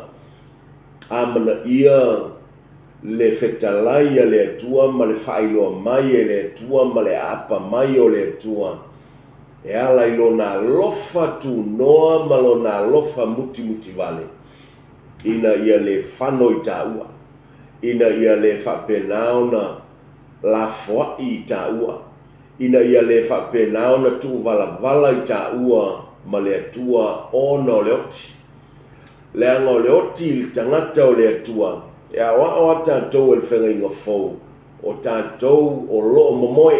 amanaia le fetalai a le Atua ma le faailoa mai e le Atua ma le aapa mai o le Atua e ala i Lona alofa tunoa ma Lona alofa mutimutivale, ina ia le fano i taua, ina ia le faapena ona lafoai i taua, ina ia le faapena ona tuuvalavala i taua ma le Atua ona o le oti. Leaga o le oti i le tagata o le Atua, e aoao a tatou e le feagaiga fou. O tatou o lo o momoe,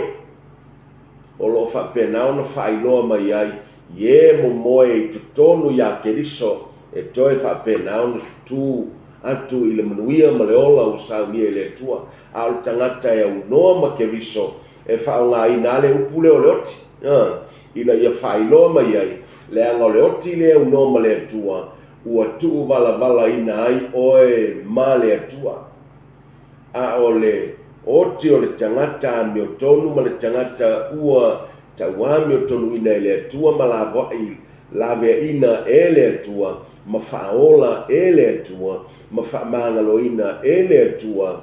o lo o faapena ona faailoa mai ai i e momoe i totonu iā Keriso e toe faapena ona tutū atu i le manuia ma le ola ua saunia e le Atua. A o le tagata e aunoa ma Keriso e faaaogaina lava le upu lea o le oti, ina ia faailoa mai ai, leaga o le oti lea e aunoa ma le Atua, ua tuuvalavalaina ai oe ma le Atua. A o le oti o le tagata amiotonu ma le tagata ua tauamiotonuina e le Atua ma lavoaʻi laveaʻina e le Atua ma faaola e le Atua ma faamagaloina e le Atua,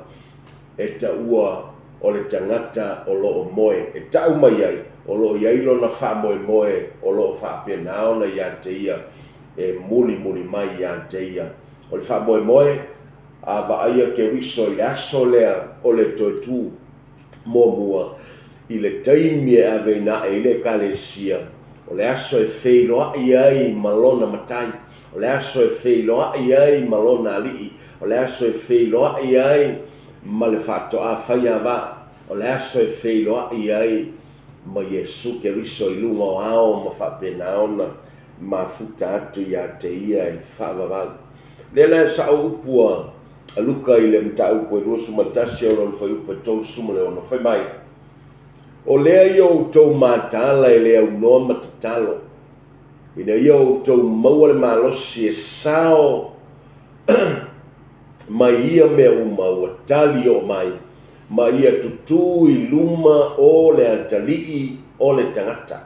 e taua o le tagata o lo o moe. E tau mai ai, o lo o i ai lona faamoemoe o lo o faapena ona ia te ia e mulimuli mai ia te ia. O le faamoemoe, a vaaia Keriso i le aso lea o le toe tū muamua i le taimi e aveina aʻe ai le Ekalesia, o le aso e feiloaʻi ai ma lona Matai, o le aso e feiloaʻi ai ma lona Alii, o le aso e feiloaʻi ai ma le faatoā faiava, o le aso e feiloaʻi ai ma Iesu Keriso i luga o ao ma faapena ona mafuta atu iā te ia e faavavau. Lea la e sao upu a Luka i le mataupu e 21 o lona fuaiupu e 36, fai mai, O lea ia outou mataala e le aunoa ma tatalo, ina ia outou maua le malosi e sao mai ia mea uma ua tali oo mai, ma ia tutū i luma o le atalii o le tagata.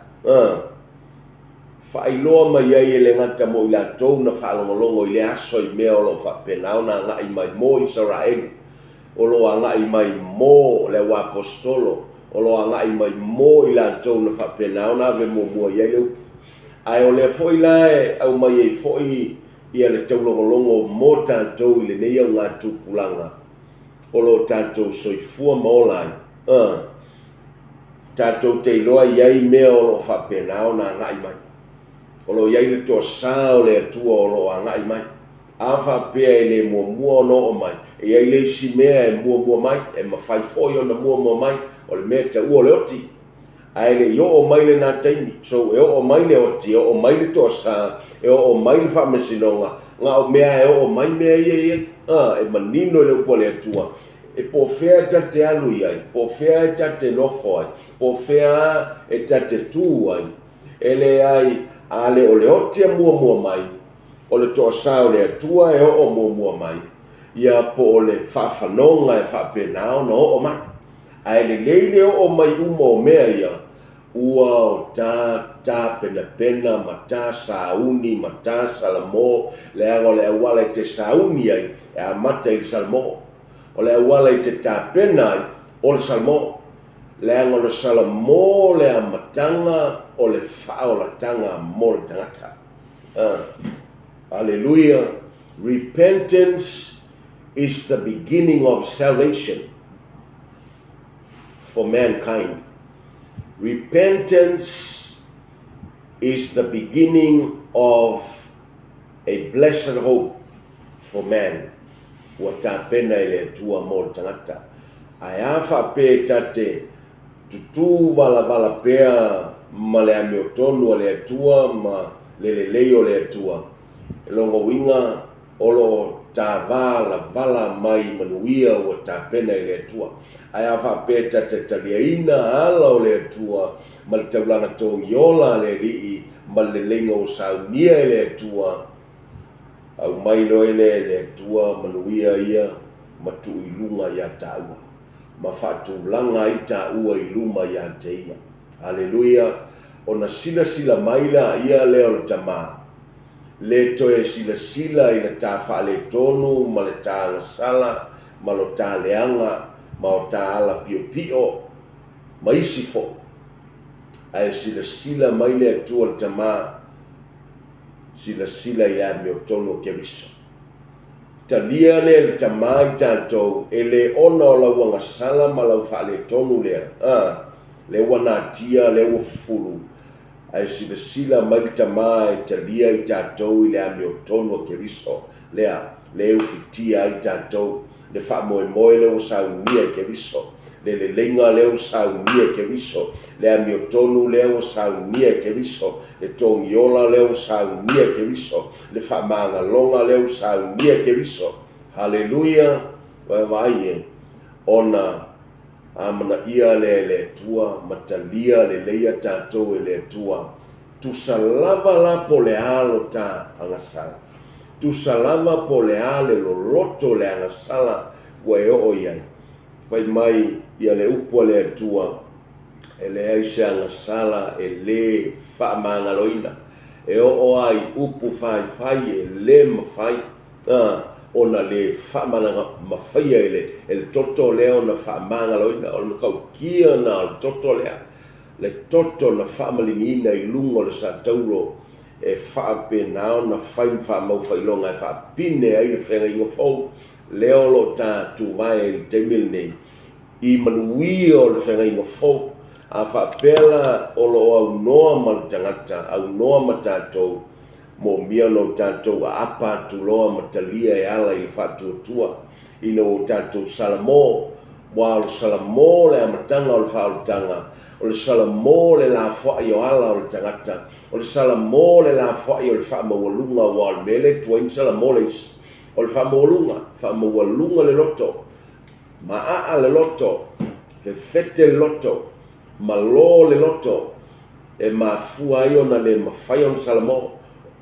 Faailoa mai ai e le gata mo i latou na faalogologo i lea aso i mea o lo o faapena ona agai mai mo Isaraelu, o lo o agai mai mo le auaposetolo, o lo o agai mai mo i latou na faapena ona ave muamua i ai le upu. Ae o lea foi la e aumai ai foi ia le taulogologo mo tatou i lenei augatupulaga o lo o tatou soifua ma ola ai. Tatou te iloa e i ai mea o lo o faapena ona agai mai. O lo o i ai le toasā o le Atua o lo o agai mai. A faapea e le muamua ona oo mai, e i ai le isi mea e muamua mai, e mafai foi ona muamua mai, o le mea e taua o le oti. Ae le i oo mai lena taimi, so e oo mai le oti, e oo mai le toasā, e oo mai le faamasinoga, na o mea e oo mai mea ia e i ai. A, e manino i le upu a le Atua, E po o fea e ta te alu i ai, po o fea e ta te nofo ai, po o fea e ta te tū ai, e leai, a le o le oti e muamua mai, o le toasā o le Atua e oo muamua mai, ia po o le faafanoga e faapena ona oo mai. Ae lelei le oo mai uma o mea ia, ua o ta tapenapena ma ta sauni ma ta salamo, leaga o le auala e te sauni ai, e amata i le salamo. O le auala i te tapena ai, o le salamo. Leaga o le salamo le amataga o le faaolataga mo le tagata. Aleluia! Repentance is the beginning of salvation for mankind. Repentance is the beginning of a blessed hope for man. Ua tapena e le Atua mo le tagata. Ae a faapea e ta te tutū valavala pea ma le amiotonu a le Atua ma le lelei o le Atua, e lona uiga o lo o tāvalavala mai manuia ua tapena e le Atua. Ae a faapea e ta te taliaina ala o le Atua ma le taulaga togiola a le Alii ma le leleiga ua saunia e le Atua, aumai loa lea e le Atua manuia ia ma tuu i luga iā tāua, ma faatulaga ai tāua i luma iā te Ia. Aleluia! Ona silasila mai laia lea o le Tama, le toe silasila i le ta faaletonu ma le ta agasala ma lo ta leaga ma o ta ala piopio ma isi foi. Ae silasila mai le Atua le Tama, silasila i le amiotonu o Keriso. Talia lea e le Tama i tatou, e le ona o lau agasala ma lau faaletonu lea, a, lea ua natia, lea ua fufulu, Ae silasila mai le Tama e talia i tatou i le amiotonu a Keriso, lea, le e ufitia ai tatou, le faamoemoe lea ua saunia e Keriso. Le leleiga lea ua saunia e Keriso, le amiotonu lea ua saunia e Keriso, le togiola lea ua saunia e Keriso, le faamagaloga lea ua saunia e Keriso. Haleluia! Vaavaai e, ona amanaia lea e le Atua ma talia leleia tatou e le Atua. Tusa lava la po o le a lo ta agasala. Tusa lava po o le a le loloto o le agasala ua e oo i ai. Fai mai ia le upu a le Atua, E leai se agasala e lē faamagaloina, e oo lava i upu faifai e lē mafai ona lē faamalaga-mafaia e le e le toto lea ona faamagaloina. O le matautia lena o le toto lea, le toto na faamaliniina i luga o le sataulo e faapena ona fai ma faamau faailoga e faapine ai le feagaiga fou lea o lo o ta tuvae i le taimi lenei i manuia o le feagaiga fou. A faapea la o lo o aunoa ma le tagata, aunoa ma tatou, moomia ona o tatou aapa atu loa ma talia e ala i le faatuatua ina ua o tatou salamo, aua o le salamo le amataga o le faaolataga, o le salamo le lafoai o ala o le tagata, o le salamo le lafoai o le faamaualuga, aua o le mea lea e tuai ona salamo le isi, O le faamaualuga, faamaualuga le loto, maaa le loto, fefete le loto, malo le loto, e mafua ai ona le mafai ona salamo.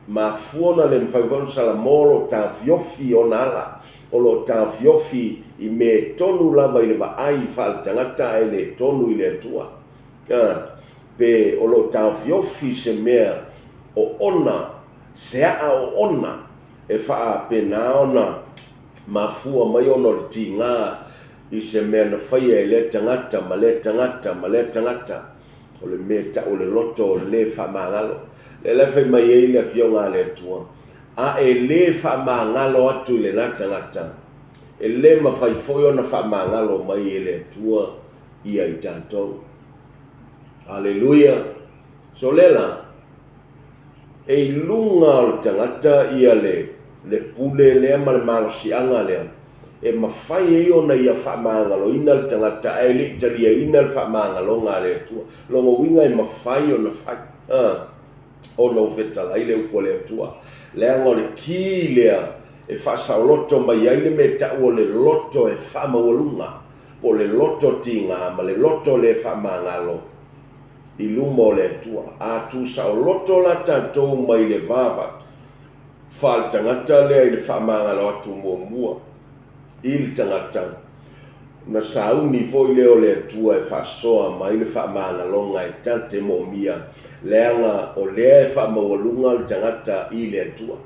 Mafua ona le mafai foi ona salamo o lo o taofiofi ona ala, o lo o taofiofi i mea e tonu lava i le vaai faaletagata ae le tonu i le Atua. Pe o lo o taofiofi se mea oona, se aa oona E faapena ona mafua mai ona o le tiga i se mea na faia e lea tagata ma lea tagata ma lea tagata, o le mea e tau o le loto lē faamagalo. Lea la e fai mai ai le Afioga a le Atua, A e lē faamagalo atu i lena tagata, e lē mafai foi ona faamagalo mai e le Atua ia i tatou. Aleluia! So lea la, E i luga o le tagata ia le le pule lea ma le malosiaga lea e mafai ai ona ia faamagaloina le tagata ae le i taliaina le faamagaloga a le Atua. Lona uiga e mafai ona fai a ona ua fetalai le upu a le Atua, leaga o le ki lea e faasaoloto mai ai le mea e tau o le loto e faamaualuga, po o le loto tiga ma le loto le faamagalo. i luma o le Atua. A tusaoloto la tatou mai le vava faaletagata lea i le faamagalo atu muamua i le tagata, ona sauni foi lea o le Atua e faasoa mai le faamagaloga e ta te moomia, leaga o lea e faamaualuga le tagata i le Atua,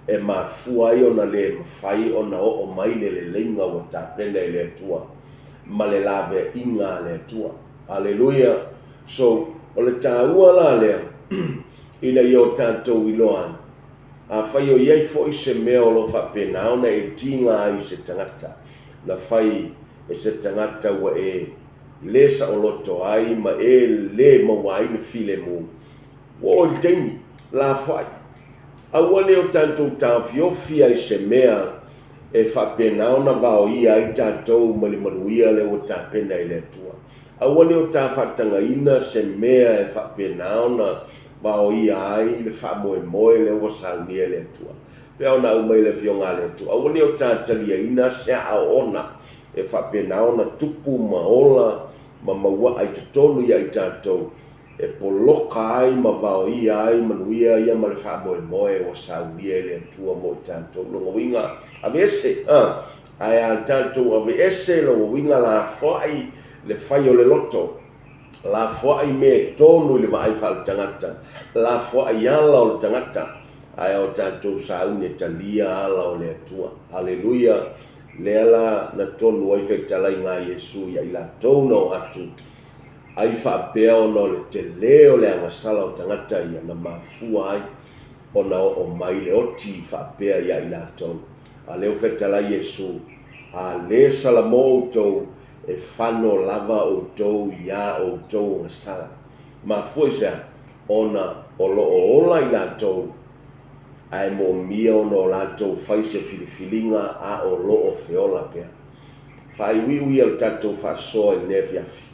e mafua ai ona le mafai ona oo mai le leleiga ua tapena e le Atua ma le laveaiga a le Atua. Aleluia! So, o le taua la lea, ina ia o tatou iloa ai, afai o i ai foi se mea o lo o faapena ona e tiga ai i se tagata, na fai e se tagata ua e lē saoloto ai ma e lē maua ai le filemu, ua oo i le taimi, lafoai. Aua ne o tatou taofiofi ai se mea e faapena ona vaoia ai tatou mai le manuia lea ua tapena e le Atua. Aua ne o ta faatagaina se mea e faapena ona vaoia ai le faamoemoe lea ua saunia e le Atua. Pei ona aumai e le Afioga a le Atua, aua ne o ta taliaina se aoona e faapena ona tupu ma ola ma mauaa i totonu ia i tatou, e poloka ai ma vaoia ai manuia ia ma le faamoemoe ua saunia e le Atua mo i tatou. Lona uiga, aveese, a, ae a tatou aveese, lona uiga lafoai le fai o le loto, lafoai mea e tonu i le vaai faaletagata, lafoai ala o le tagata, ae o tatou sauni e talia ala o le Atua. Aleluia! Lea la na tonu ai fetalaiga a Iesu ia i latou na o atu Ai faapea ona o le tele o le agasala o tagata ia na mafua ai ona oo mai le oti faapea ia i latou. A lea ua fetalai Iesu, A lē salamo outou, e fano lava outou iā outou agasala. Mafua i se a? Ona o lo o ola i latou, ae moomia ona o latou fai se filifiliga a o lo o feola pea. Faaiuiu ia le tatou faasoa i lenei afiafi.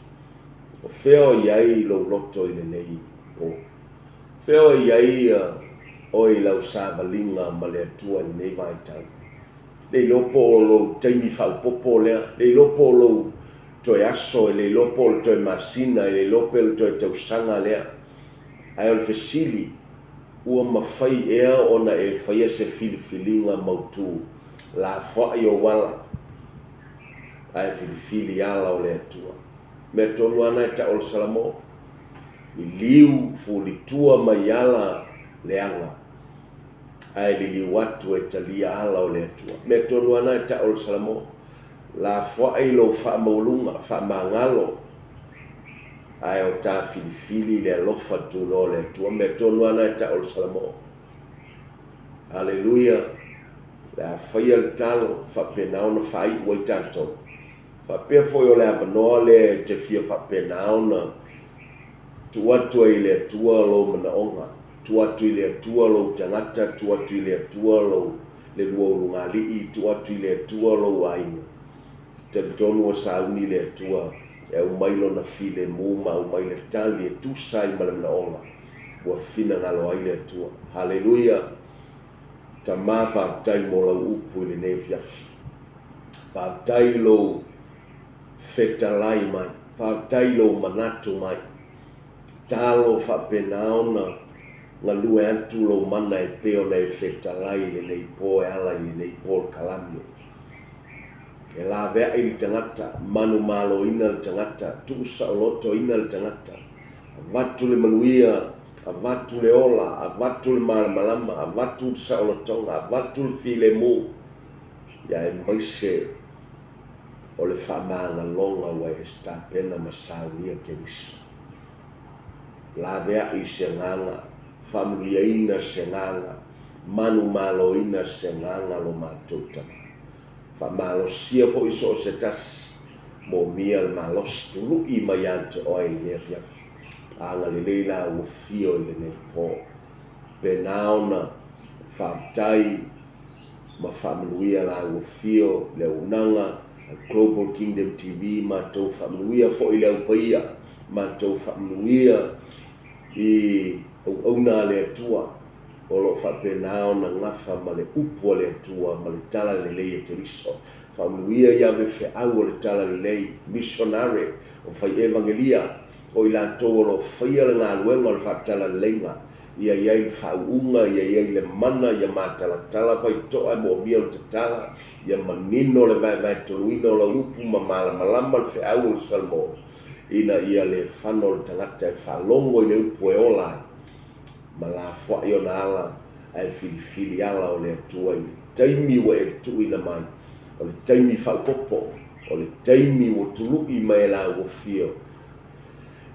O fea o i ai lou loto i lenei po? Fea o i ai oe i lau savaliga ma le Atua i lenei vaitau? Le iloa po o lou taimi faaopoopo lea, le iloa po o lou toe aso, e le iloa po o le toe masina, e le iloa pe o le toe tausaga lea. Ae o le fesili, ua mafai ea ona e faia se filifiliga mautu lafoai ou ala, ae filifili ala o le Atua? Mea tonu lava na e tau o le Salamo, liliu fulitua mai ala leaga, ae liliu atu e talia ala o le Atua. Mea tonu lava na e tau o le Salamo, lafoai lou faamaualuga, faamagalo, ae o ta filifili le alofa tunoa o le Atua. Mea tonu lava na e tau o le Salamo. Aleluia! Le a faia le talo, faapena ona faaiu ai tatou. Faapea foi o le avanoa lea e te fia faapena ona tuu atu ai i le Atua lou manaoga, tuu atu i le Atua lou tagata, tuu atu i le Atua lou le lua ulugalii, tuu atu i le Atua lou aiga. Talitonu ua sauni le Atua e aumai Lona filemu ma aumai le tali e tusa ai ma le manaoga ua finagalo ai le Atua. Haleluia! Tama faafetai mo lau upu i lenei afiafi. Faafetai i lou fetalai mai. Faafetai i lou manatu mai. Talo faapena ona galue atu lou mana e pei ona e fetalai i lenei po e ala i lenei polokalame. E laveai le tagata, manumaloina le tagata, tuusaolotoina le tagata, avatu le manuia, avatu le ola, avatu le malamalama, avatu le saolotoga, avatu le filemu, ia aemaise o le faamagaloga ua e tapena ma saunia Keriso. Laveai se agaga, faamanuiaina se agaga, manumaloina se agaga lo matou Tama. Faamalosia foi so o se tasi, moomia le malosi tului mai ia te oe i lenei afiafi. Agalelei la ua fio i lenei po. Pena ona faafetai ma faamanuia la ua fio le auaunaga a Global Kingdom TV, matou faamanuia foi le au paia, matou faamanuia i auauna a le Atua o lo o faapena ona gafa ma le upu a le Atua ma le Tala Lelei a Keriso. Faamanuia i ave feau o le Tala Lelei, missionare, o fai evangelia, o i latou o lo o faia le galuega o le faatalaleiga, ia i ai le faauuga, ia i ai le mana, ia matalatala faitotoa e moomia le tatala, ia manino le vaevaetoluina o lau upu ma malamalama le feau o le Salamo, ina ia le fano le tagata e faalogo i le upu e ola ai, ma lafoai ona ala ae filifili ala o le Atua i le taimi ua e tuuina mai, o le taimi faaopoopo, o le taimi ua tului mai e lau afio,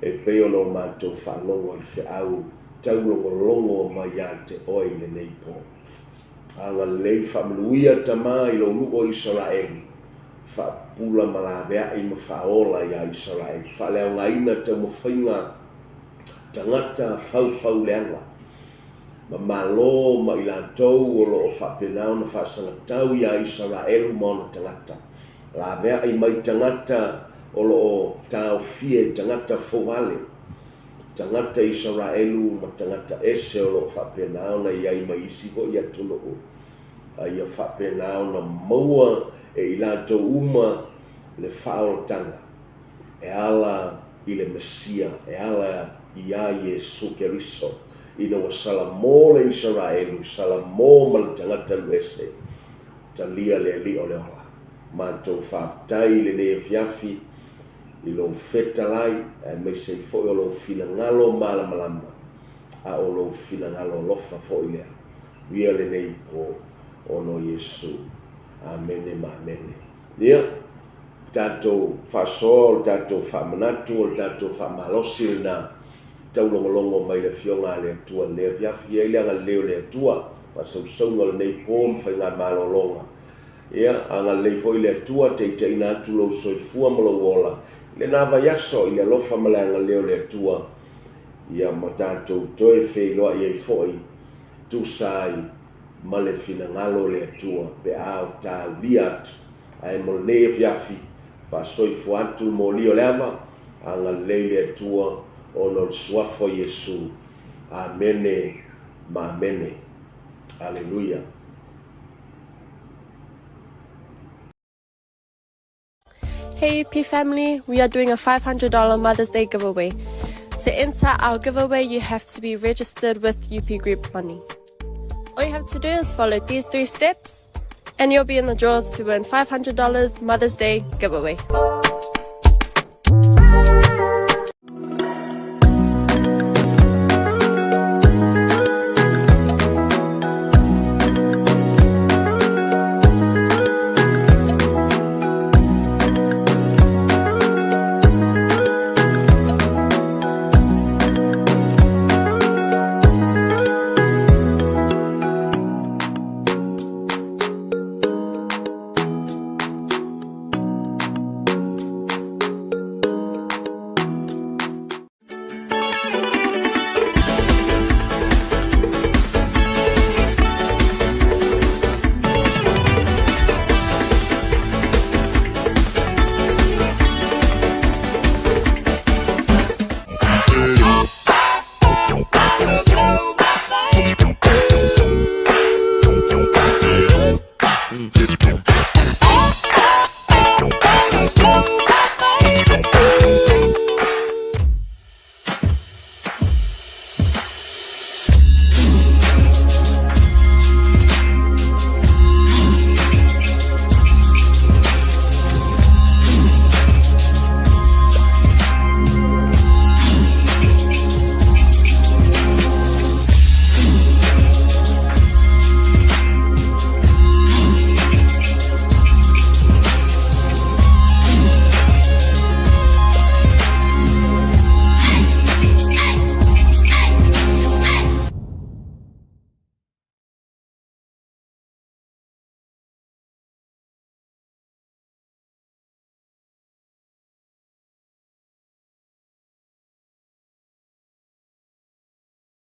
e pei ona o matou faalogo i le feau taulogologo mai ia te oe i lenei po. Agalelei faamanuia Tama i lou nuu o Isaraelu, faapupula ma laveai ma faaola iā Isaraelu, faaleaogaina taumafaiga tagata faufauleaga, ma malo ma i latou o lo o faapena ona faasagatau iā Isaraelu ma ona tagata. Laveai mai tagata o lo o taofia i tagata fovale, tagata Isaraelu ma tagata ese o lo o faapena ona i ai ma isi foi atunuu, a ia faapena ona maua e i latou uma le faaolataga e ala i le Mesia, e ala iā Iesu Keriso, ina ua salamo le Isaraelu, salamo ma le tagata luese. Talia le Alii o le ola. Matou faafetai i lenei afiafi i lou fetalai aemaise ai foi o lou finagalo malamalama, a o lou finagalo alofa foi lea. Uia lenei po ona o Iesu. Amene ma amene. Ia, tatou faasoa, o le tatou faamanatu, o le tatou faamalosi lena taulogologo mai le Afioga a le Atua i lenei afiafi. Ia i le agalelei o le Atua, faasausauga o lenei po ma faigamalologa. Ia, agalelei foi le Atua, taitaiina atu lou soifua ma lou ola i lena vaiaso i le alofa ma le agalelei o le Atua, ia ma tatou toe feiloai ai foi, tusa ai ma le finagalo o le Atua pe a o taulia atu. Ae mo lenei afiafi, Faasoifua atu le moli o le ava, agalelei le Atua ona o le Suafa o Iesu. Amene ma amene. Aleluia. Hey UP family, we are doing a $500 Mother's Day giveaway. To enter our giveaway, you have to be registered with UP Group Money. All you have to do is follow these three steps and you'll be in the draw to win $500 Mother's Day giveaway.